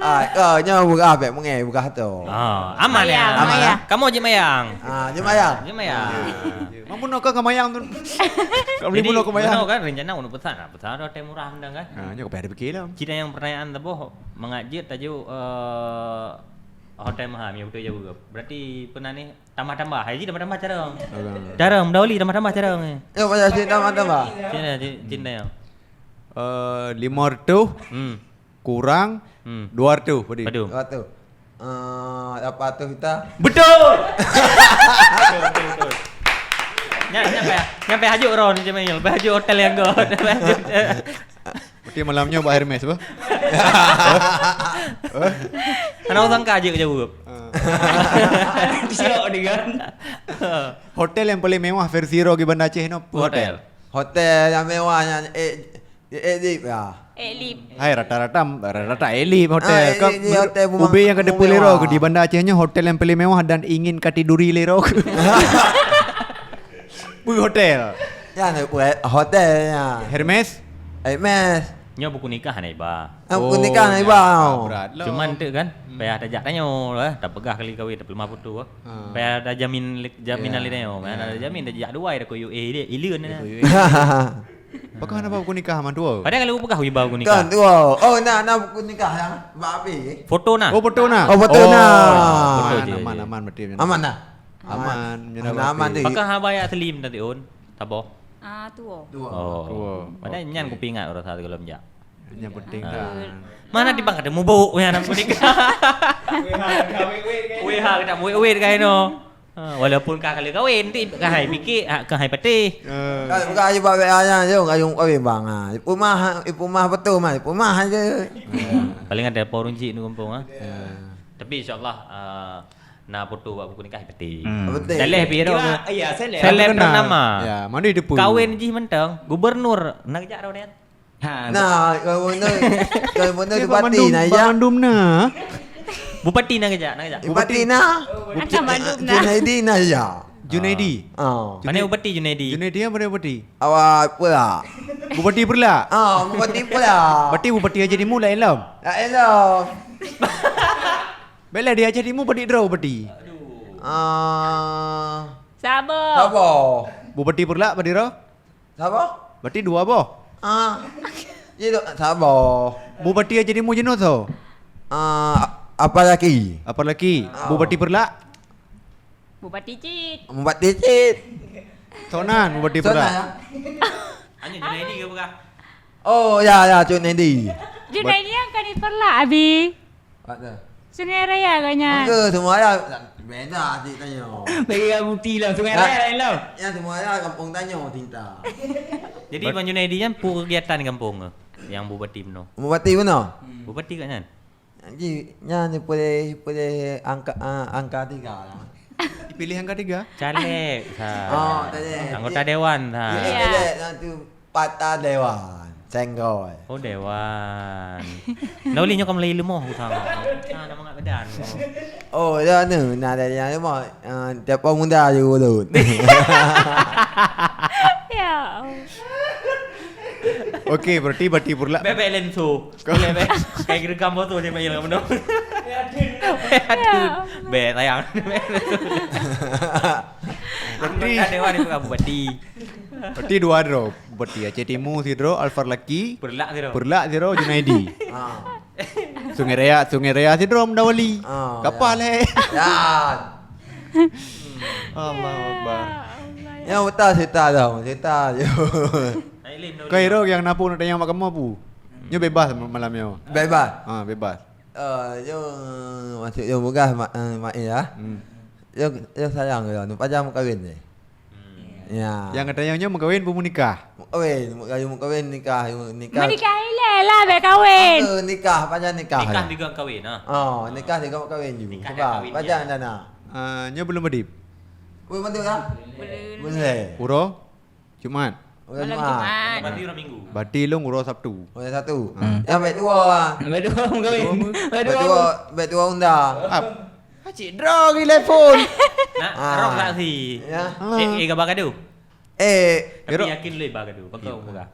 Ah, kau nyoe beurah bèk meungai beurah tu. Ah, aman ya, Mayang, aman Mayang. Ya. Kamu je Mayang. Ah, je Mayang. Je Mayang. Ah. Mampu nak ke Mayang tu. Kau boleh Jadi, bunuh ke Mayang. Meunoe kan rencana untuk pesan. Nah, pesan hotel murah mendang kan? Ah, nyoe kau payah dipikir lah. Cina yang pertanyaan teuboh mengajit tajuk eh, hotel mahal, ya betul jawab. Berarti pernah ni tambah-tambah. Haji tambah-tambah cara. Alah. Cara mendawali tambah-tambah cara ni. Ya, banyak sih tambah-tambah. Cina, ci- cinta ya. Eh, lima ratus Hmm. kurang Hmm. dua ratus, Padi. Padu. Dua ratus. Eh, lapan ratus juta. Betul. Betul, betul, betul. Nyampe, nyampe hajuk roh ni Jamil. Lepas hajuk hotel yang go. Berarti malam nyoe bak Hermes apa? Hana sangka hajuk jawab. Ah. Siok dia kan. Hotel yang paling mewah versi roh di Banda Aceh no, apa hotel? Hotel. Hotel yang mewah yang eh eh eh ya. Elip. Hai rata-rata rata-rata elip hotel. Ah, elip Kau ni hotel ube yang kada mewah. Boleh roh di Banda Aceh nyoe hotel yang paling mewah dan ingin katiduri le roh. Bu hotel. Ya, ni buat hotel ya. Hermes. Hermes. Nyoe buku nikah na iba. Ah, buku nikah na iba. Oh, berat lah. Cuman tu kan, payah tajak tanyoe lah, tapeugah kali kahwin, tapeuleumah foto. Ah. Payah ada jamin jamin ya. Lé tanyoe, payah ada jamin tajak duai dah koyok eh dia, ileun dah. Pakah na buku nikah man tua. Padahal kalau peugah iba buku nikah. Kan tua. Oh, na na buku nikah ya. Bak api. Foto na. Oh, foto na. Oh, foto na. Foto je. Aman aman berarti. Aman dah. Aman. Aman. Aman tu. Pakah haba ya Selim tadi on. Taboh. Ah, tuo. Tuo. Oh. Tuo. Padahal nyan kupingat rasa teugohlom jak. Yang penting kan. Mana di bang ada mubuk yang nak menikah. W H kita wet-wet kan no. Ha, walaupun kah kali kahwin, nanti kah hai pikir, ha, kah hai patih. Eh. Kan bukan aja buat W A nya, jom kayung kahwin bang. Ha, ipumah, ipumah betul mah, ipumah aja. Paling ada porun cik ni kampung ah. Ya. Tapi insyaallah ah, na foto buat buku nikah hai patih. Hmm. Betul. Daleh piro? Iya, seleb. Seleb ternama. Ya, mana dia pun. Kahwin jih mentang, gubernur nak jak dah. Ha, nah, kalau mana, kalau mana bupati nak jak. Mandum na. Bupati nak jak, nak jak. Bupati na. Asal mandum na. Junaidi na jak. Junaidi. Ah. Mana bupati Junaidi? Junaidi apa dia bupati? Awak pula. Bupati pula. Ah, bupati pula. Berarti bupati aja dimu lain lom. Lain lom. Bela dia aja dimu bupati draw bupati. Ah. Sabo. Sabo. Bupati pula bupati draw? Sabo? Berarti dua boh. Ah. Ye dok sabo. Bupati aja dimu jenuh so. Ah, apa lagi? Apa lagi? Ah. Bupati pula? Bupati cit. Bupati cit. Sonan bupati pula. Sonan ya. Hanya Junaidi ke bukan? Oh ya ya Junaidi. Junaidi yang kan diperlak abi. Sungai Raya agaknya. Ke semua ya beda sih tanya. Bagi orang bukti lah Sungai Raya lain lah. Ya semua ya kampung tanya cinta. Jadi Bang Junaidi kan pu kegiatan kampung ke? Yang bupati meno. Bupati mana? Bupati kat nyan. Ji, nyan boleh boleh angka ah, angka tiga lah. Dipilih angka tiga? Caleg sah. Oh, caleg. Anggota dewan sah. Ya, caleg satu. Patah dewan, senggol. Oh dewan. Ndak boleh nyoe ka mulai lemoh ku sama. Ah nama ngak bedan. Oh, ya ni, na ada yang lemoh. Ah, tiap orang muda je urut. Ya. Okey, berarti bati pula. Bebek lenso. Boleh bek. Kayak gerekam foto je main kamu dong. Aduh. Bek tayang. Berarti ada dewan itu kamu bati. Berarti dua droe. Bupati Aceh Timu sidroe, Alfar Laki. Peureulak sidroe. Peureulak sidroe, Junaidi. Ha. Sungai Raya, Sungai Raya sidroe, Mendawali. Ha, kapah ya. Leh. Ya. Allahu Akbar. Ya, betul cerita dah, cerita je. Kau iro yang napu nak tanya mak kamu apu? Nyo bebas malam nyo. Bebas. Ha, bebas. Eh, yo maksud yo mugah mak eh, mak ya. Hmm. Yo yo sayang yo, nu pajan mukawin ni. Hmm. Ya. Yang katanya nyo mukawin pun menikah. Mukawin, mukawin mukawin nikah, nikah. Menikah ilai lah bek kawin. Maka nikah pajan nikah. Nikah juga kawin ah. Oh, nikah juga kawin juga. Nikah sebab kawin pajan dana. Ah, nyo belum berdip. Belum berdip kan? Belum. Belum. Puro? Jumat. Uroe Jumat. Berarti uroe Minggu. Berarti lôn uroe Sabtu. Uroe Sabtu. Hmm. Ya, bèk tuwo. Bèk tuwo meukawen. Bèk tuwo, bèk tuwo unda. Ap. Cit droe geuh telepon. Nak, ah, rok saksi. Ya. Eh, eh, gaba kado. Eh, tapi yakin lé ba kado. Pakon peugah.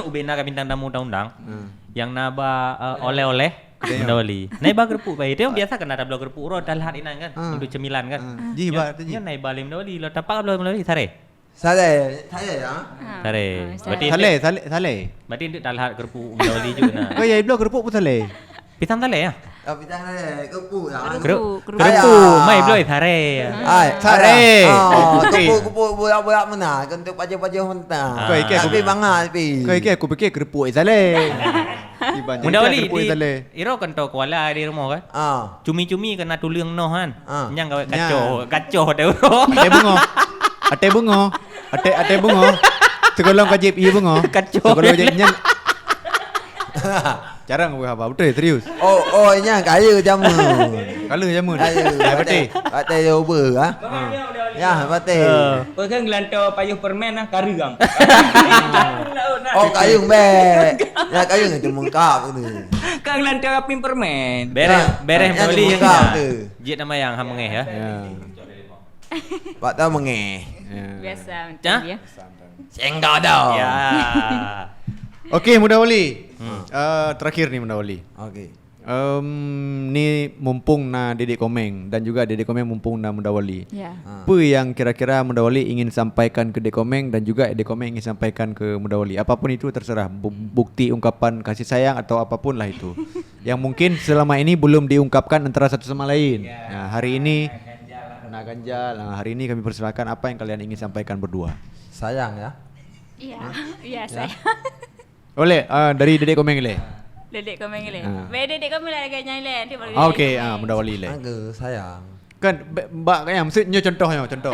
Ubé na ka bintang tamu taundang. Hmm. Nyang na ba, eh, oleh-oleh. Betul. Bunda Wali. Na ba keureupuek bai. Teuh biasa kan ada bloe keureupuek uroe dah lahat inan kan. Hmm. Untuk cemilan kan. Hmm. Jih ba tu jih. Nyan na ba lé Bunda Wali. Lo tapak bloe Bunda Wali sare. Sare, sare ya. Ha. Sare. Ha, berarti sare. Saleh, Saleh, Saleh. Berarti untuk dah lahat keureupuek Bunda Wali juga na. Oh ya, bloe keureupuek pun Saleh. Pisang sale ya? Ah, pisang sale, keureupuek lah. Keureupuek, keureupuek. Keureupuek, mai bloe sare. Ai, sare. Oh, keureupuek, keureupuek, bulak-bulak meunan, keuneuk pajoh-pajoh meunan. Ah. Kau ikei aku tapi bi-, bangat, tapi. Kau ikei aku pikir keureupuek sale. Iban Bunda Wali, keureupuek di sale. Iro kan tau kuala di rumoh kan? Ah. Cumi-cumi kena tuleueng noh kan? Ah. Nyang kawet kaco, kaco dah uroe. Até beungoh. Até beungoh. Até, até beungoh. Seulom ka jieb ie beungoh. Kaco. Seulom jieb nyan. Jarang buka haba, betul serius. Oh, oh, ingat kaya jameun. Kala jameun. Kaya. Ai, betul. Batai Jawa, ha? Ya, batai. Peue kan geulantô payoh permen lah, kareueng. Oh, kayueng bèk. Ya, kayueng itu meungkap tu. Kan geulantô apin permen. Bereh, bereh meuli nyang tu. Jeuet nama nyang ha meungeh ya. Ya. Bak tau meungeh. Ya. Biasa macam ya. Sehingga dah. Ya. Okey, Muda Wali. Hmm. Eh, terakhir ni, Muda Wali. Okey. Em, ni mumpung na Dedek Komeng dan juga Dedek Komeng mumpung na Muda Wali. Ya. Ha. Apa yang kira-kira Muda Wali ingin sampaikan ke Dedek Komeng dan juga Dedek Komeng ingin sampaikan ke Muda Wali? Apapun itu terserah, bu-, bukti ungkapan kasih sayang atau apapun lah itu. Yang mungkin selama ini belum diungkapkan antara satu sama lain. Ya. Nah, hari ini na ganjal. Nah, hari ini kami persilakan apa yang kalian ingin sampaikan berdua. Sayang ya. Iya, iya, ya. Sayang. Boleh, ah, dari Dedek Komeng lé. Dedek Komeng lé. Ah. Baik, Dedek Komeng lah lagi nyanyi lé, nanti baru. Ah, okey, ah, Muda Wali lé. Angga, sayang. Kan, be-, bak kayang, mesti nyoe contoh nyoe, contoh.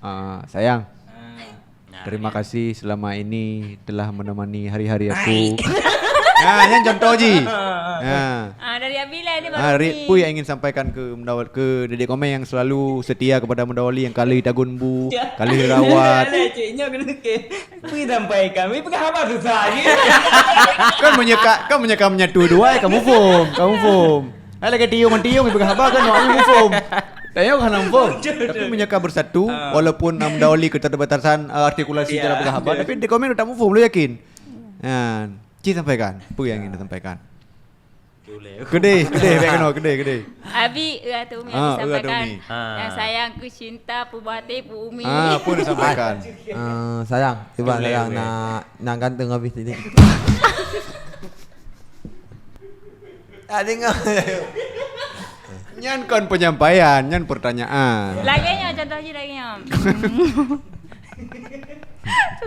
Ah, sayang. Ah. Terima kasih selama ini telah menemani hari-hari aku. Nah, nyan contoh jih. Nah. Ah, dari Abi lah, dia baru ni. Ah, ri-, peue yang ingin sampaikan ke Muda Wali, ke Dedek Komeng yang selalu setia kepada Muda Wali, yang kali tagun bu, kali rawat. Alah, cik, nyoe kena ke. Peue sampaikan? Weh, peugah haba susah je. Kan meunyoe ka, kan meunyoe ka menyatu dua, kamu faham, kamu faham. Hai lagèe tiong ngon tiong, peugah haba kan awak nyan faham. Tayong hana faham. Tapi meunyoe ka bersatu, walaupun, um, Muda Wali keterbatasan, uh, artikulasi cara peugah haba, tapi di komen tak faham, lu yakin? Nah, ci sampaikan. Apa yang ingin disampaikan? Keudeh, keudeh, bèk keunoe, keudeh, keudeh. Abi, eu ateueh Umi, ah, eu ateueh sampaikan. Umi. Ah. Nyang sayang keu cinta, peubah até, peu Umi. Ah, apa nak sampaikan? Ah, sayang, tiba sayang nak, nak ganteng habis tadi. Tak dengar. Nyan kon penyampaian, nyan pertanyaan. Lagèe nyoe, contoh jih lagèe nyoe.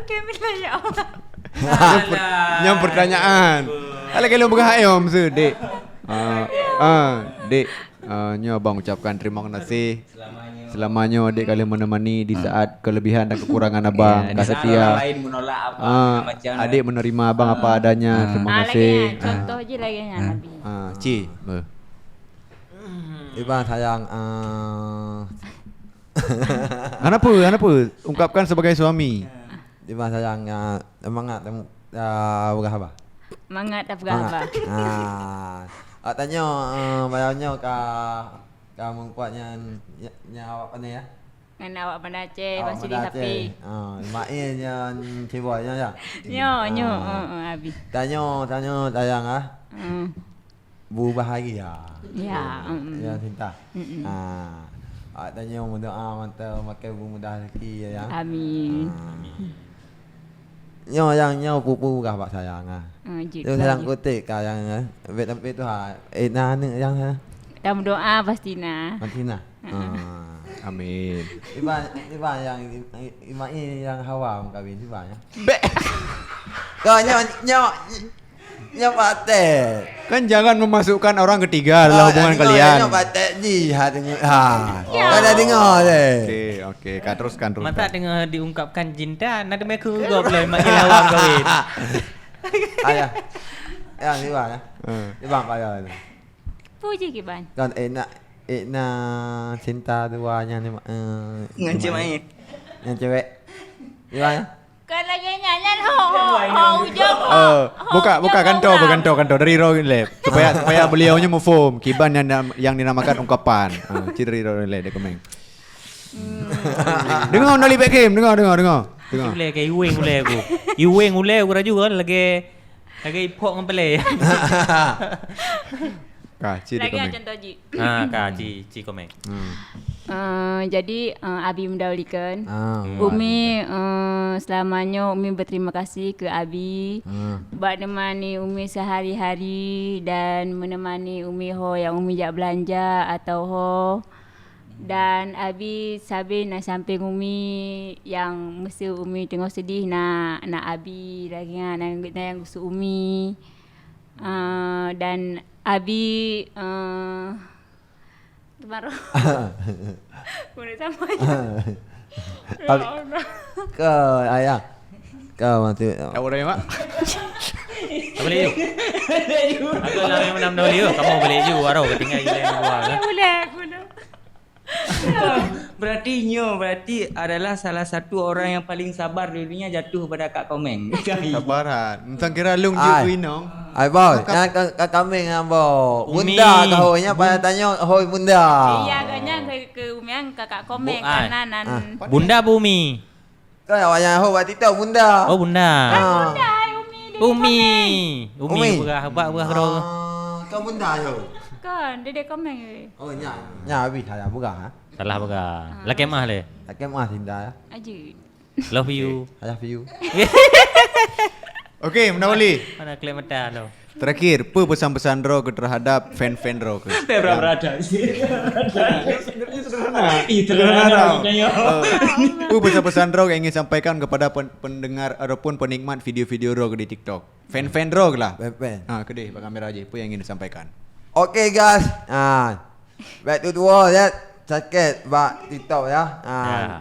Oke, bila ya Allah. Nyan per-, nyan pertanyaan. Alah, kalau peugah ayom su, Dek. Ah, ah, Dek. Ah, nyoe abang ucapkan terima kasih. Selama nyoe Dek ka lheueh menemani di saat kelebihan dan kekurangan abang. Ya, ka di saat setia. Orang lain menolak abang, ah, macam mana? Adik menerima abang apa adanya. Ah. Terima kasih. Ah, lagèe nyan. Contoh jih lagèe nyan, Abi. Ah, ci. Beuh. Iban sayang, ah, Hana peue, hana peue. Ungkapkan sebagai suami. Di masa nyang, ah, mangat, ah, peugah haba. Mangat tapeugah haba. Ah. Awak tanyoe, eh, malam nyoe ka, ka meupat nyan, nya, nya awak pandai, ya? Ngon awak Banda Aceh, awak Banda Aceh. Ah, Ismail nyan Ciboi nyan, ya? Nyoe, nyoe, ah, eh, eh, Abi. Tanyoe, tanyoe sayang, ah. Hmm. Bu bahagia. Ya, mm. Ya, cinta. Mm-mm. Ha. Awak tanyoe meudoa mantong makai bu mudah rezeki, ya, ya. Amin. Ha. Nyoe yang, nyoe pupu gah bak sayang, ha. Ah, jeuet. Nyoe sayang kutek ka yang, eh. Bek, bek tu ha. Eh, na aneuk yang, ha. Dah meudoa pasti na. Pasti na. Ha. Ha. Amin. Iban, iban yang, i-, i-, Ismail yang Hawa meukawen, iban, ya. Bek. Kau nyoe, nyoe, Nyoe patéh. Kan jangan memasukkan orang ketiga dalam hubungan kalian. Ah, nyoe patéh jih, ha, tengok. Ha. Ya. Kan dah dengar deh. Okey, okey. Kak, teruskan, teruskan. Masa dengar diungkapkan cinta, nak demai keu gob lom mak ilawang kawin. Ayah. Ya, siapa ya? Hmm. Siapa payah tu? Puji kiban. Kan enak, enak cinta dua nyan ni, eh, ngan cewek. Ngan cewek. Siapa ya? Kan Nyan, nyan, ho, ho, ho, ujong, ho, Eh, ho, buka, ujong, buka ho, kantor, urang. Buka kantor, kantor. Dari Roy Lab. Supaya, supaya beliau nya muphom. Kiban yang, yang dinamakan ungkapan. Ha, cit dari Roy Lab, dia komen. Hmm. Dengar, Nali Beckham. Dengar, dengar, dengar. Dengar. Uleh ke Iweng uleh aku. Iweng uleh aku raju kan lagi, lagi ipok ngon pelé. Ka, cit dia komen. Lagi contoh ji. Ha, ka, ci, ci komen. Hmm. Eh, jadi, eh, Abi mendahulukan. Ah. Hmm. Umi, eh, selama nyoe Umi berterima kasih ke Abi. Ah. Bak nemani Umi sehari-hari dan menemani Umi ho yang Umi jak belanja atau ho. Dan Abi sabe na samping Umi yang masa Umi teungoh sedih na, na Abi lagi na, na, na yang gusuk Umi. Ah, dan Abi, eh, Teumaro. Boleh sama je. Abi, ya Allah. Ke ayah. Ke mati. Tak boleh, Mak. Tak boleh, yuk. Aku lah yang menang dulu, yuk. Kamu boleh, yuk. Baru ketinggal gila yang dua, kan? Boleh, boleh. Berarti nyoe, berarti adalah salah satu orang yang paling sabar di dunia jatuh pada Kak Komeng. Sabar, ha. Entang kira lung je Ai. Ku inong. Ai, boy. Maka Nyan ka, ka kami ngan boh. Umi. Bunda ka hoi nya pada tanya hoi bunda. Iya, agaknya ke, ke Umi ngan Kakak Komeng Bu-, ai. Karena nan Ah. Bunda Bumi. Kan awak yang hoi bak TikTok bunda. Oh, bunda. Ah. Bunda, hai Umi, dia Umi. Komeng. Umi, Umi. Berah, bak berah kedua. Ah, kau bunda tu. Kan, dia, dia Komeng. Oh, nya, nya habis dah berah, ha? Salah berah. Ah. Lakemah le. Lakemah Sinta, ya. Aje. Love you. I love you. Okey, Mendawali. Mana klep mata tu? Terakhir, apa pesan-pesan droe ke terhadap fan-fan droe ke? Berapa berada? Ih, sederhana. Sederhana tau. Sederhana. Eh, apa pesan-pesan droe yang ingin sampaikan kepada pen-, pendengar ataupun penikmat video-video droe ke di TikTok? Fan-fan droe ke lah. Fan-fan. Ha, kedeh bak kamera je. Apa yang ingin disampaikan? Okey, guys. Ha. Baik tu dua, ya. Sakit bak TikTok, ya. Ha. Ya.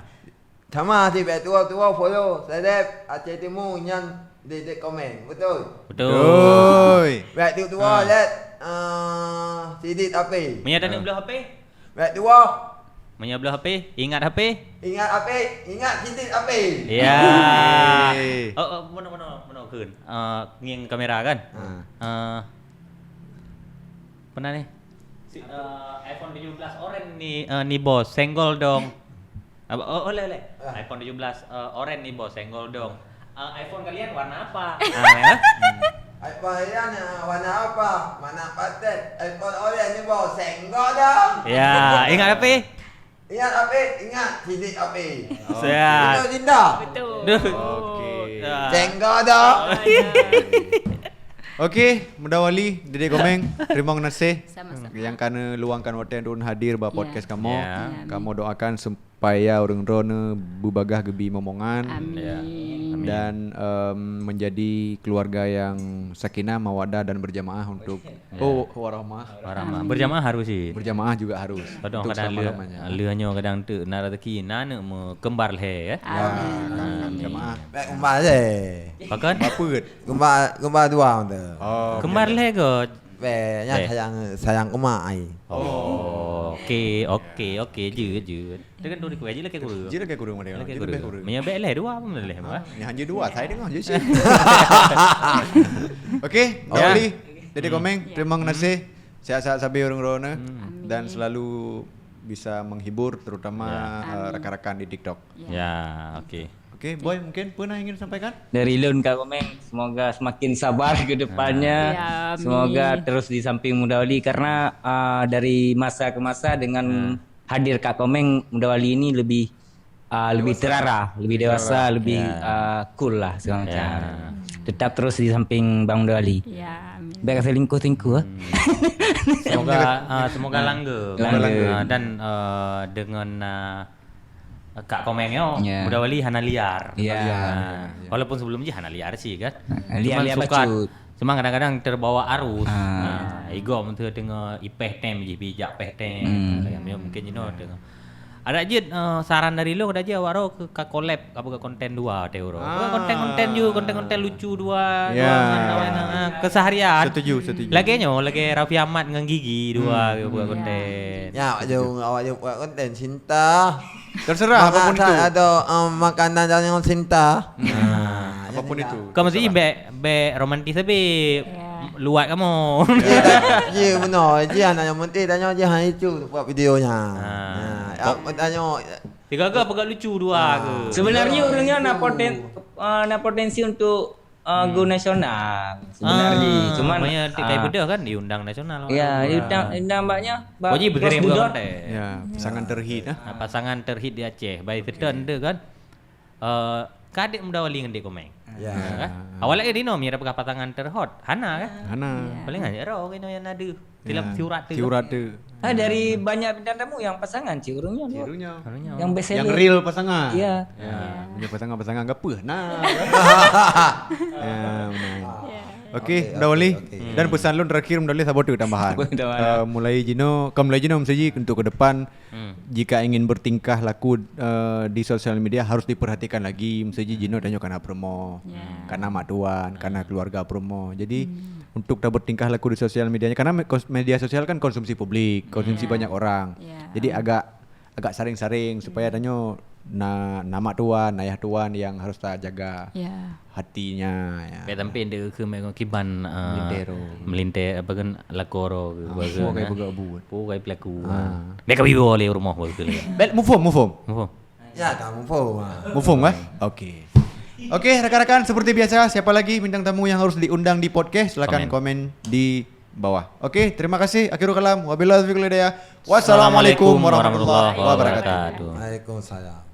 Sama si Bek Tua-tua follow, subscribe, Aceh Timu nyan di, di komen. Betul? Betul. Betul. Bek Tua-tua Ha. Let, ah, sidit H P. Meunyo taneuk Ha. bloe H P? Bek Tua. Meunyo bloe H P, ingat H P? Ingat H P, ingat sidit H P. Ya. Hei. Oh, oh, meunoe, meunoe, meunoe kheun. Eh, ngieng kamera kan? Ha. Eh, pernah ni? Si, eh, iPhone tujuh belas oren ni, eh, ni bos, senggol dong. Apa? Oh, oleh, oleh. Ah. iPhone tujuh belas, eh, oren ni, Bos, senggol dong. Eh, iPhone kalian warna apa? Ah, ya? iPhone kalian, eh, warna apa? Mana paten? iPhone oren ni, Bos, senggol dong. Ya, ingat Hafiz? Ingat Hafiz, ingat sidik Hafiz. Oh. Siap. Betul, Dinda. Betul. Duh. Okey. Ya. Senggol dong. Oh, ya. Okey, Mendawali, Dede Komeng, terima kasih. Sama-sama. Yang kana luangkan watèe untuk hadir bak Ya. podcast kamoe. Ya. Ya, amin. Kamoe doakan sem- supaya ureueng droeneuh beubagaih geubi momongan Amin. Ya. Amin. dan, em, menjadi keluarga yang sakinah, mawaddah dan berjamaah untuk Ya. oh, warahmah. Warahmah. Amin. Berjamaah harus sih. Berjamaah juga harus. Kadang, untuk kadang selama-lamanya. Lheuh nyoe kadang teuk na rezeki, na aneuk meukembar lhèe, ya. Amin. Ya, amin. Amin. Jamaah. Baik, kembar lhèe. Pakon? Apa? Kembar, kembar dua tu. Oh, Kembar okey. Lhèe kot. Beh, nyan Eh. sayang, sayang umat ai. Oh, okey, okey, okey, jeuet, jeuet. Dia kan dua kueh, jeuet lakèe kureueng. Jeuet lakèe kureueng, Madam. Jeuet lakèe Jeuet lakèe kureueng. Kureueng. Meunyo bèk lhèe dua pun lhèe, Ah, bah. Nyan hanya dua, saya dengar je sih. Okey, Okey. Mendawali, Dede Komeng, Ya. terima kasih. Sehat-sehat sabe ureueng droeneuh Hmm. dan Amin. selalu bisa menghibur terutama, Ya. eh, Amin. rakan-rakan di TikTok. Ya. Ya, okey. Okey, Boy, mungkin peue na ingin sampaikan? Dari lôn Kak Komeng, semoga semakin sabar ke depannya. Ya, amin. Semoga terus di samping Mendawali karena, ah, dari masa ke masa dengan Hmm. hadir Kak Komeng, Mendawali ini lebih, ah, lebih Dewasa. terarah, lebih Lebih dewasa, terarah. lebih, Ya. ah, cool lah segala macam. Ya. Tetap terus di samping Bang Mendawali. Ya, amin. Bèk selingkuh-selingkuh, eh. Hmm. Semoga, ah, semoga Ah. langgeng. Langgeng. Ah, dan, ah, dengan, ah, Kak Komeng nyoe, Ya. Mendawali hana liar. Ya. Hana liar, ya. Walaupun sebelum jih hana liar sih kan. Liar, Cuman liar sukat, bacut. Cuma kadang-kadang terbawa arus. Ah. Nah, igoe meunteuh teungoh ipèh tem jih, bijak pèh tem. Hmm. Kadang-kadang mungkin jinoe teungoh. Ada jeuet, eh, saran dari lôn, ada jeuet awak roe ke ka collab, ka buka konten dua teuh uroe. Buka Ah. konten-konten ju, konten-konten lucu dua, Ya. dua ngon awak nyan, ah, keseharian. Setuju, setuju. Lagèe nyoe, lagèe Raffi Ahmad ngon Gigi dua Hmm. ke buka Hmm. konten. Ya, awak jom, awak jom buat konten cinta. Terserah Maka apapun tak itu. ada, em, makanan dan yang cinta. Hmm. Ah. Pun itu. Kau mesti bek bek romantis habis. Ya. Luat kamu. Ya, benar. Dia hanya menteri tanya dia hanya itu buat videonya. Ha. Ya, tanya tiga-tiga pegang lucu dua ke. Sebenarnya orangnya nak poten, uh, nak potensi untuk uh, go nasional sebenarnya. Ah, cuman banyak tikai bedah kan diundang nasional. Ya, diundang, diundang banyak. Jadi bergerak bola pantai. Ya, pasangan terhit ah. Ah, pasangan terhit di Aceh. Baik okay. Setan tu kan. Uh, kadek muda wali ngan dek komeng. Ya. Ya kan? Awalnya di nom ya pegang pasangan terhot. Hana kan? Hana. Ya. Paling hanya roh kena yang ada. Tilam siurat tu. Siurat tu. Ah, dari banyak bintang tamu yang pasangan cik urungnya. Cik urungnya. Yang best seller. Yang real pasangan. Ya. Ya, punya pasangan-pasangan gapuh. Nah. Ya, benar. Okey, Mdawali. Dan pesan lôn terakhir Mdawali sabotu tambahan. Apa tambahan? Uh, mulai jino, kan mulai jino mesti untuk ke depan jika ingin bertingkah laku uh, di sosial media harus diperhatikan lagi mesti jino tanya kana promo, kana mak tuan, kana keluarga promo. Jadi untuk tak bertingkah laku di sosial medianya karena media sosial kan konsumsi publik, konsumsi banyak orang. Jadi agak agak saring-saring supaya tanyoe na nama tuan, ayah tuan yang harus tak jaga hatinya. Ya. Baik sampai dia ke kiban uh, melintir apa kan lakoro ke apa ke. Pokok buat. Pokok pelaku. Mereka bibo oleh rumah baru tu. Baik, mufum, mufum. Mufum. Ya, tak mufum. Mufum kan? Okey. Okey, rakan-rakan, seperti biasa, siapa lagi bintang tamu yang harus diundang di podcast, silakan komen di bawah. Okey, terima kasih. Akhirul kalam. Wabillahi taufiq wal hidayah. Wassalamualaikum warahmatullahi wabarakatuh. Waalaikumsalam.